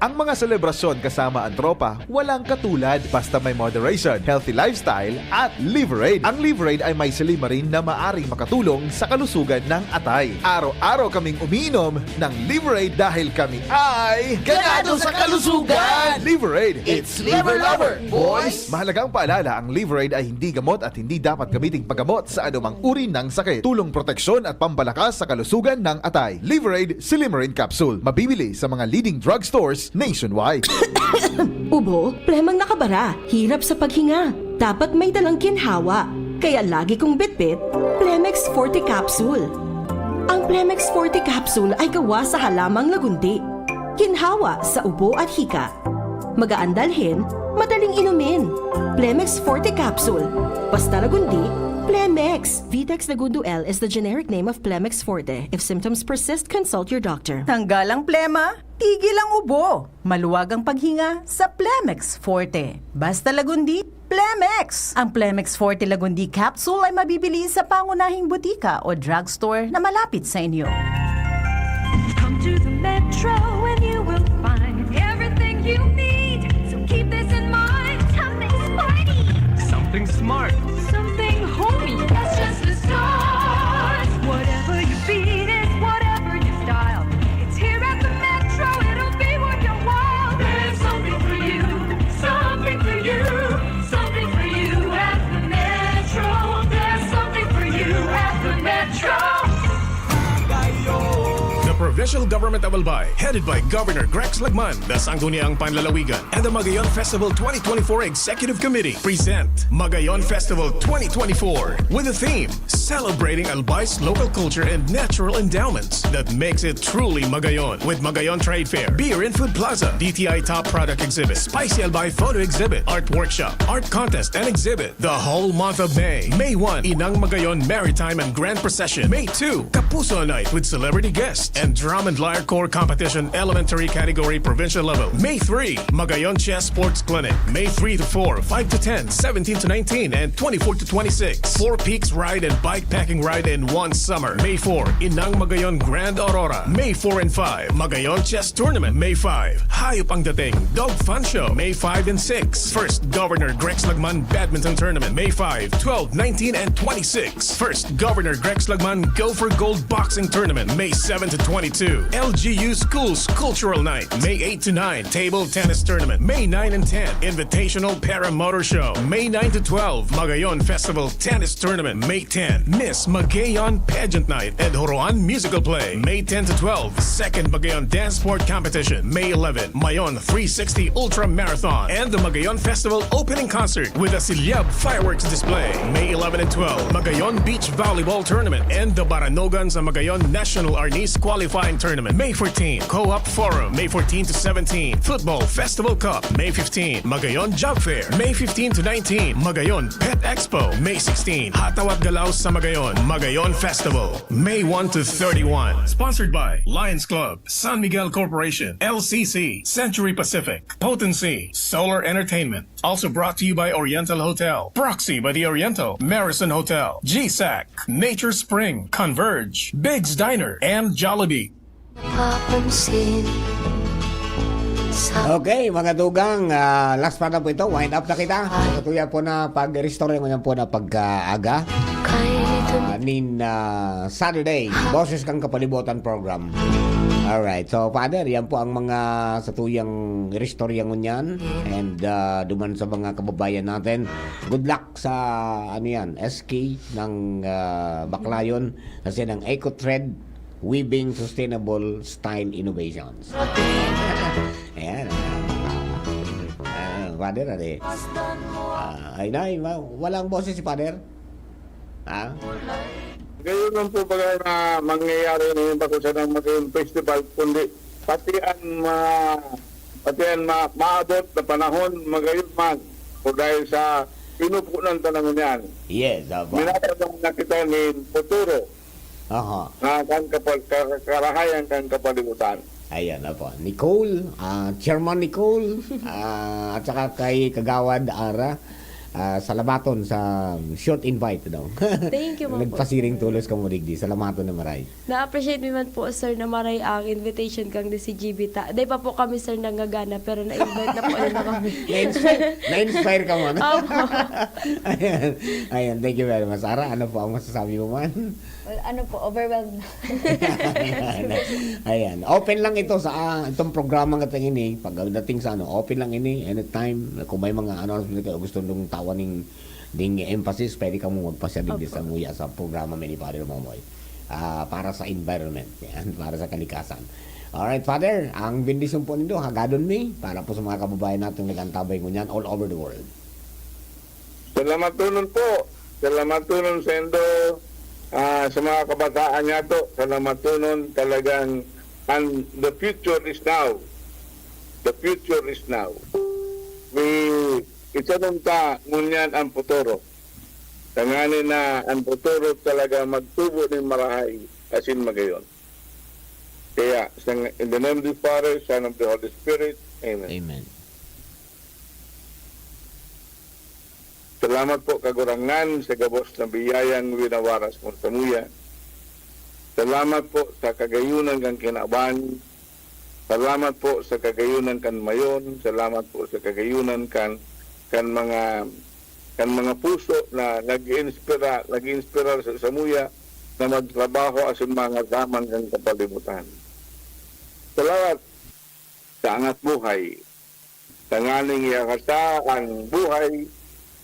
Ang mga selebrasyon kasama ang tropa, walang katulad. Basta may moderation, healthy lifestyle, at Liver Aid. Ang Liver Aid ay may silymarin na maaring makatulong sa kalusugan ng atay. Araw-araw kaming umiinom ng Liver Aid dahil kami ay Ganado sa kalusugan! Liver Aid. It's Liver Lover, boys! Mahalagang paalala, ang Liver Aid ay hindi gamot at hindi dapat gamiting paggamot sa anumang uri ng sakit. Tulong proteksyon at pampalakas sa kalusugan ng atay. Liver Aid Silymarin Capsule. Mabibili sa mga leading drugstores nationwide. Ubo, plemang nakabara, hirap sa paghinga. Dapat may dalang ginhawa. Kaya lagi kong bitbit, Plemex Forte Capsule. Ang Plemex Forte Capsule ay gawa sa halamang lagundi. Ginhawa sa ubo at hika. Magaan dalhin, madaling inumin. Plemex Forte Capsule. Basta lagundi, Plemex. Vitex Lagundo L is the generic name of Plemex Forte. If symptoms persist, consult your doctor. Tanggal ang plema, tigil ang ubo. Maluwag ang paghinga sa Plemex Forte. Basta lagundi, Plemex! Ang Plemex Forte Lagundi Capsule ay mabibili sa pangunahing butika o drugstore na malapit sa inyo. Come to the Metro and you will find everything you need. So keep this in mind. Something sporty. Something smart. Something homey. That's just the start. Whatever your beat is, whatever your style. It's here at the Metro. It'll be worth your while. There's something for you. Something for you. Something for you at the Metro. There's something for you at the Metro. The Provincial Government of Albay, headed by Governor Grex Lagman, the Sangguniang Panlalawigan, and the Magayon Festival twenty twenty-four Executive Committee present Magayon Festival twenty twenty-four with the theme Celebrating Albay's local culture and natural endowments that makes it truly Magayon, with Magayon Trade Fair, Beer and Food Plaza, D T I Top Product Exhibit, Spicy Albay Photo Exhibit, Art Workshop, Art Contest and Exhibit, the whole month of May. May one, Inang Magayon Maritime and Grand Procession. May two, Kapuso Night with celebrity guests and Drum and Lyre Corps Competition Elementary Category Provincial Level. May three, Magayon Chess Sports Clinic. May three to four, five to ten, seventeen to nineteen, and twenty-four to twenty-six. Four Peaks Ride and Bikepacking Ride in one summer. May four, Inang Magayon Grand Aurora. May four and five, Magayon Chess Tournament. May five, Hayop ang Dating Dog Fun Show. May five and six, First Governor Grex Lagman Badminton Tournament. May five, twelve, nineteen, and twenty-six. First Governor Grex Lagman Go for Gold Boxing Tournament, May seven to twenty-two. L G U Schools Cultural Night, May eight to nine. Table Tennis Tournament, May nine and ten. Invitational Paramotor Show, May nine to twelve. Magayon Festival Tennis Tournament, May ten. Miss Magayon Pageant Night and Horoan Musical Play, May ten to twelve. Second Magayon Dance Sport Competition, May eleven. Mayon three sixty Ultra Marathon and the Magayon Festival Opening Concert with a Silyab Fireworks Display, May eleven and twelve. Magayon Beach Volleyball Tournament and the Baranogan sa Magayon National Arnis Qualifying Tournament, May fourteen. Co-op Forum, May fourteen to seventeen. Football Festival Cup, May fifteen. Magayon Job Fair, May fifteen to nineteen. Magayon Pet Expo, May sixteen. Hataw at Galaw sa Magayon, Magayon Festival, May one to thirty-one. Sponsored by Lions Club, San Miguel Corporation, L C C, Century Pacific, Potency, Solar Entertainment. Also brought to you by Oriental Hotel, Proxy by the Oriental, Marison Hotel, G SAC, Nature Spring, Converge, Big's Diner, and Jollibee. Okay, mga tugang, ah, last pa na po ito. Wind up na kita. Katuya po na pag-restore ngayon po na pagkaaga. Ah, nin ah, Saturday, Boses kan Kapalibutan program. Alright. So, Father, yan po ang mga satuyang iristorya ngunyan. And, ah, duman sa mga kababayan natin, good luck sa, ano yan, S K ng, ah, Baclayon. Kasi ng Eco Thread Weaving Sustainable Style Innovations. Ayan. Ah, Father, ano eh? Ah, ay, nay, ma-, walang boses si Father? Ha? Gayon lang po baga na mangyayari na yung bako sa nang maging festival, kundi pati ang ma pati ang ma maabot na panahon magayon man o dahil sa pinupunan ta na ngunyan. Yes, apa. Minataram na kita nin futuro Aha. na kan kapal ka- karahayan kan kapalibutan. Ayan, apa. Nicole, ah, Chairman Nicole, ah, at saka kay Kagawad Ara, ah, salamaton sa short invite daw. Thank you, ma'am. Nagpasiring tulos kamo digdi. Salamaton na maray. Na-appreciate mi man po, sir, na maray ang invitation kang D C G B ta. Dai pa po kami, sir, nangagana, pero na-invite na po na kami. Na-inspire, na-inspire ka mo, no? Opo. Ayan. Ayan, thank you very much. Ara, ano po ang masasabi mo man? Well, ano po, overwhelmed na. Ayan. Open lang ito sa, ah, itong programa nga tingin eh. Pagdating sa ano, open lang ini, anytime. Kung may mga ano, ano, gusto nung tawan ning, ding emphasis, pwede ka mong magpasya digdi Opo. sa muya sa programa mi ni Father Momoy. Ah, para sa environment, yan, para sa kalikasan. Alright, Father, ang bendisyon po nindo, hagadon mi, para po sa mga kababayan natin nag-antabay ngunyan all over the world. Salamatonon po. Salamatonon sendo, ah, sa mga kabataan niyato. Salamatonon talagang, and the future is now. The future is now. May itanom ta ngunyan ang futuro. Tanganing na ang futuro talaga magtubo nin marahay asin magayon. Kaya, sa, in the name of the Father, Son of the Holy Spirit. Amen. Amen. Salamat po, Kagurangnan, sa gabos na biyayang winawaras mo samuya. Salamat po sa kagayunan kan kinaban. Salamat po sa kagayunan kan mayon. Salamat po sa kagayunan kan, kan mga, kan mga puso na nag-iinspira, nag-iinspirar sa samuya na magtrabaho asin mangasaman kan kapalibutan. Salamat sa angat buhay. Tanganing iangata ang buhay,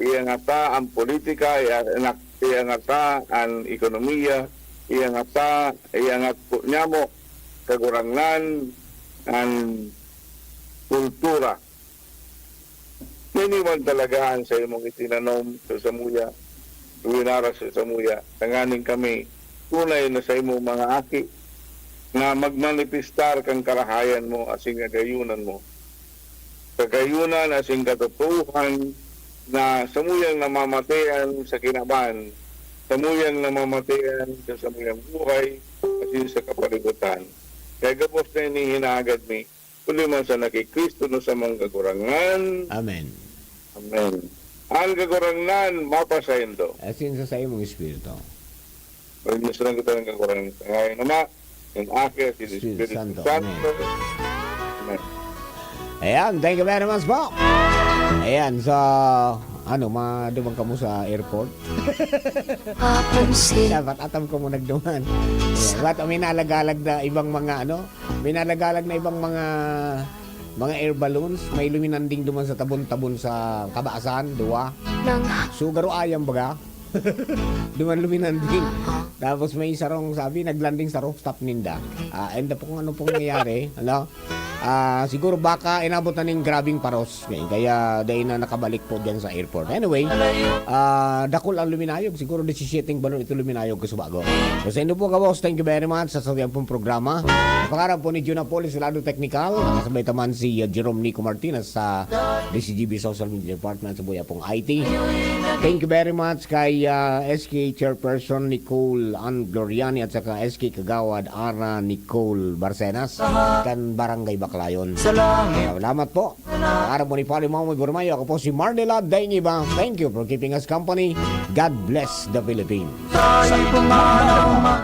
iangata ang politika, iangak-, iangata ang ekonomiya, iangata, iangat po nyamo, Kagurangnan, ang kultura. Niniwan talaga ang sa imong itinanom sa samuya, winaras sa samuya, tanganing kami tunay na sa imong mga aki, na magmanifestar kan karahayan mo asin kagayunan mo. Kagayunan asin katotoohan na samuyang namamatean sa kinaban, samuyang namamatean sa samuyang buhay, asin sa kapalibutan. Kaya gabos na ini hinahagad mi, huli man sa naki Cristo na samong Kagurangnan. Amen. Amen. Ang Kagurangnan mapasaindo. Asin sa saimong espiritu. Magdasal kita ng Kagurangnan. Ngayon naman, yung Aki at yung Espiritu Espiritu Santo. Santo. Amen. Amen. Ayan, thank you very much po. Ayan, sa ano, madumang kamo sa airport? Papansin. Dapat atam ko mo nagduman. Ayan, ba't may nalagalag na ibang mga ano? May nalagalag na ibang mga mga air balloons. May luminanding duman sa tabon-tabon sa Kabasan, duwa. Nang Sugaro ayam baga. Duman luminanding. Tapos may isa rong sabi, naglanding sa rooftop ninda. Ah, and po kung ano pong nangyayari, ano? Ah, siguro baka inabot na ning grabing paros. Kaya dahil na nakabalik po dyan sa airport. Anyway, ah, dakul ang luminayog. Siguro disisiete balon ito luminayog ko sa bago. So, sa inyo po, kabos, thank you very much sa sabihan pong programa. Pangarap po ni Juna Polis, Lado Technical. Nakasabay taman si uh, Jerome Nico Martinez sa D C G B Social Media Department sa Buya pong I T. Thank you very much kay uh, S K Chairperson Nicole Ann Gloriani at saka S K Kagawad Ara Nicole Barcenas kan Barangay Baclayon. Salamat po. Araw po ni Pali Mamoy Burmayo. Ako po si Marnela Daingiba. Thank you for keeping us company. God bless the Philippines.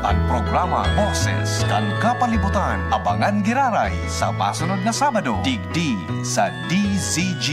Ang programa Boses kan Kapalibutan. Abangan giraray sa masunod na Sabado, digdi sa D Z G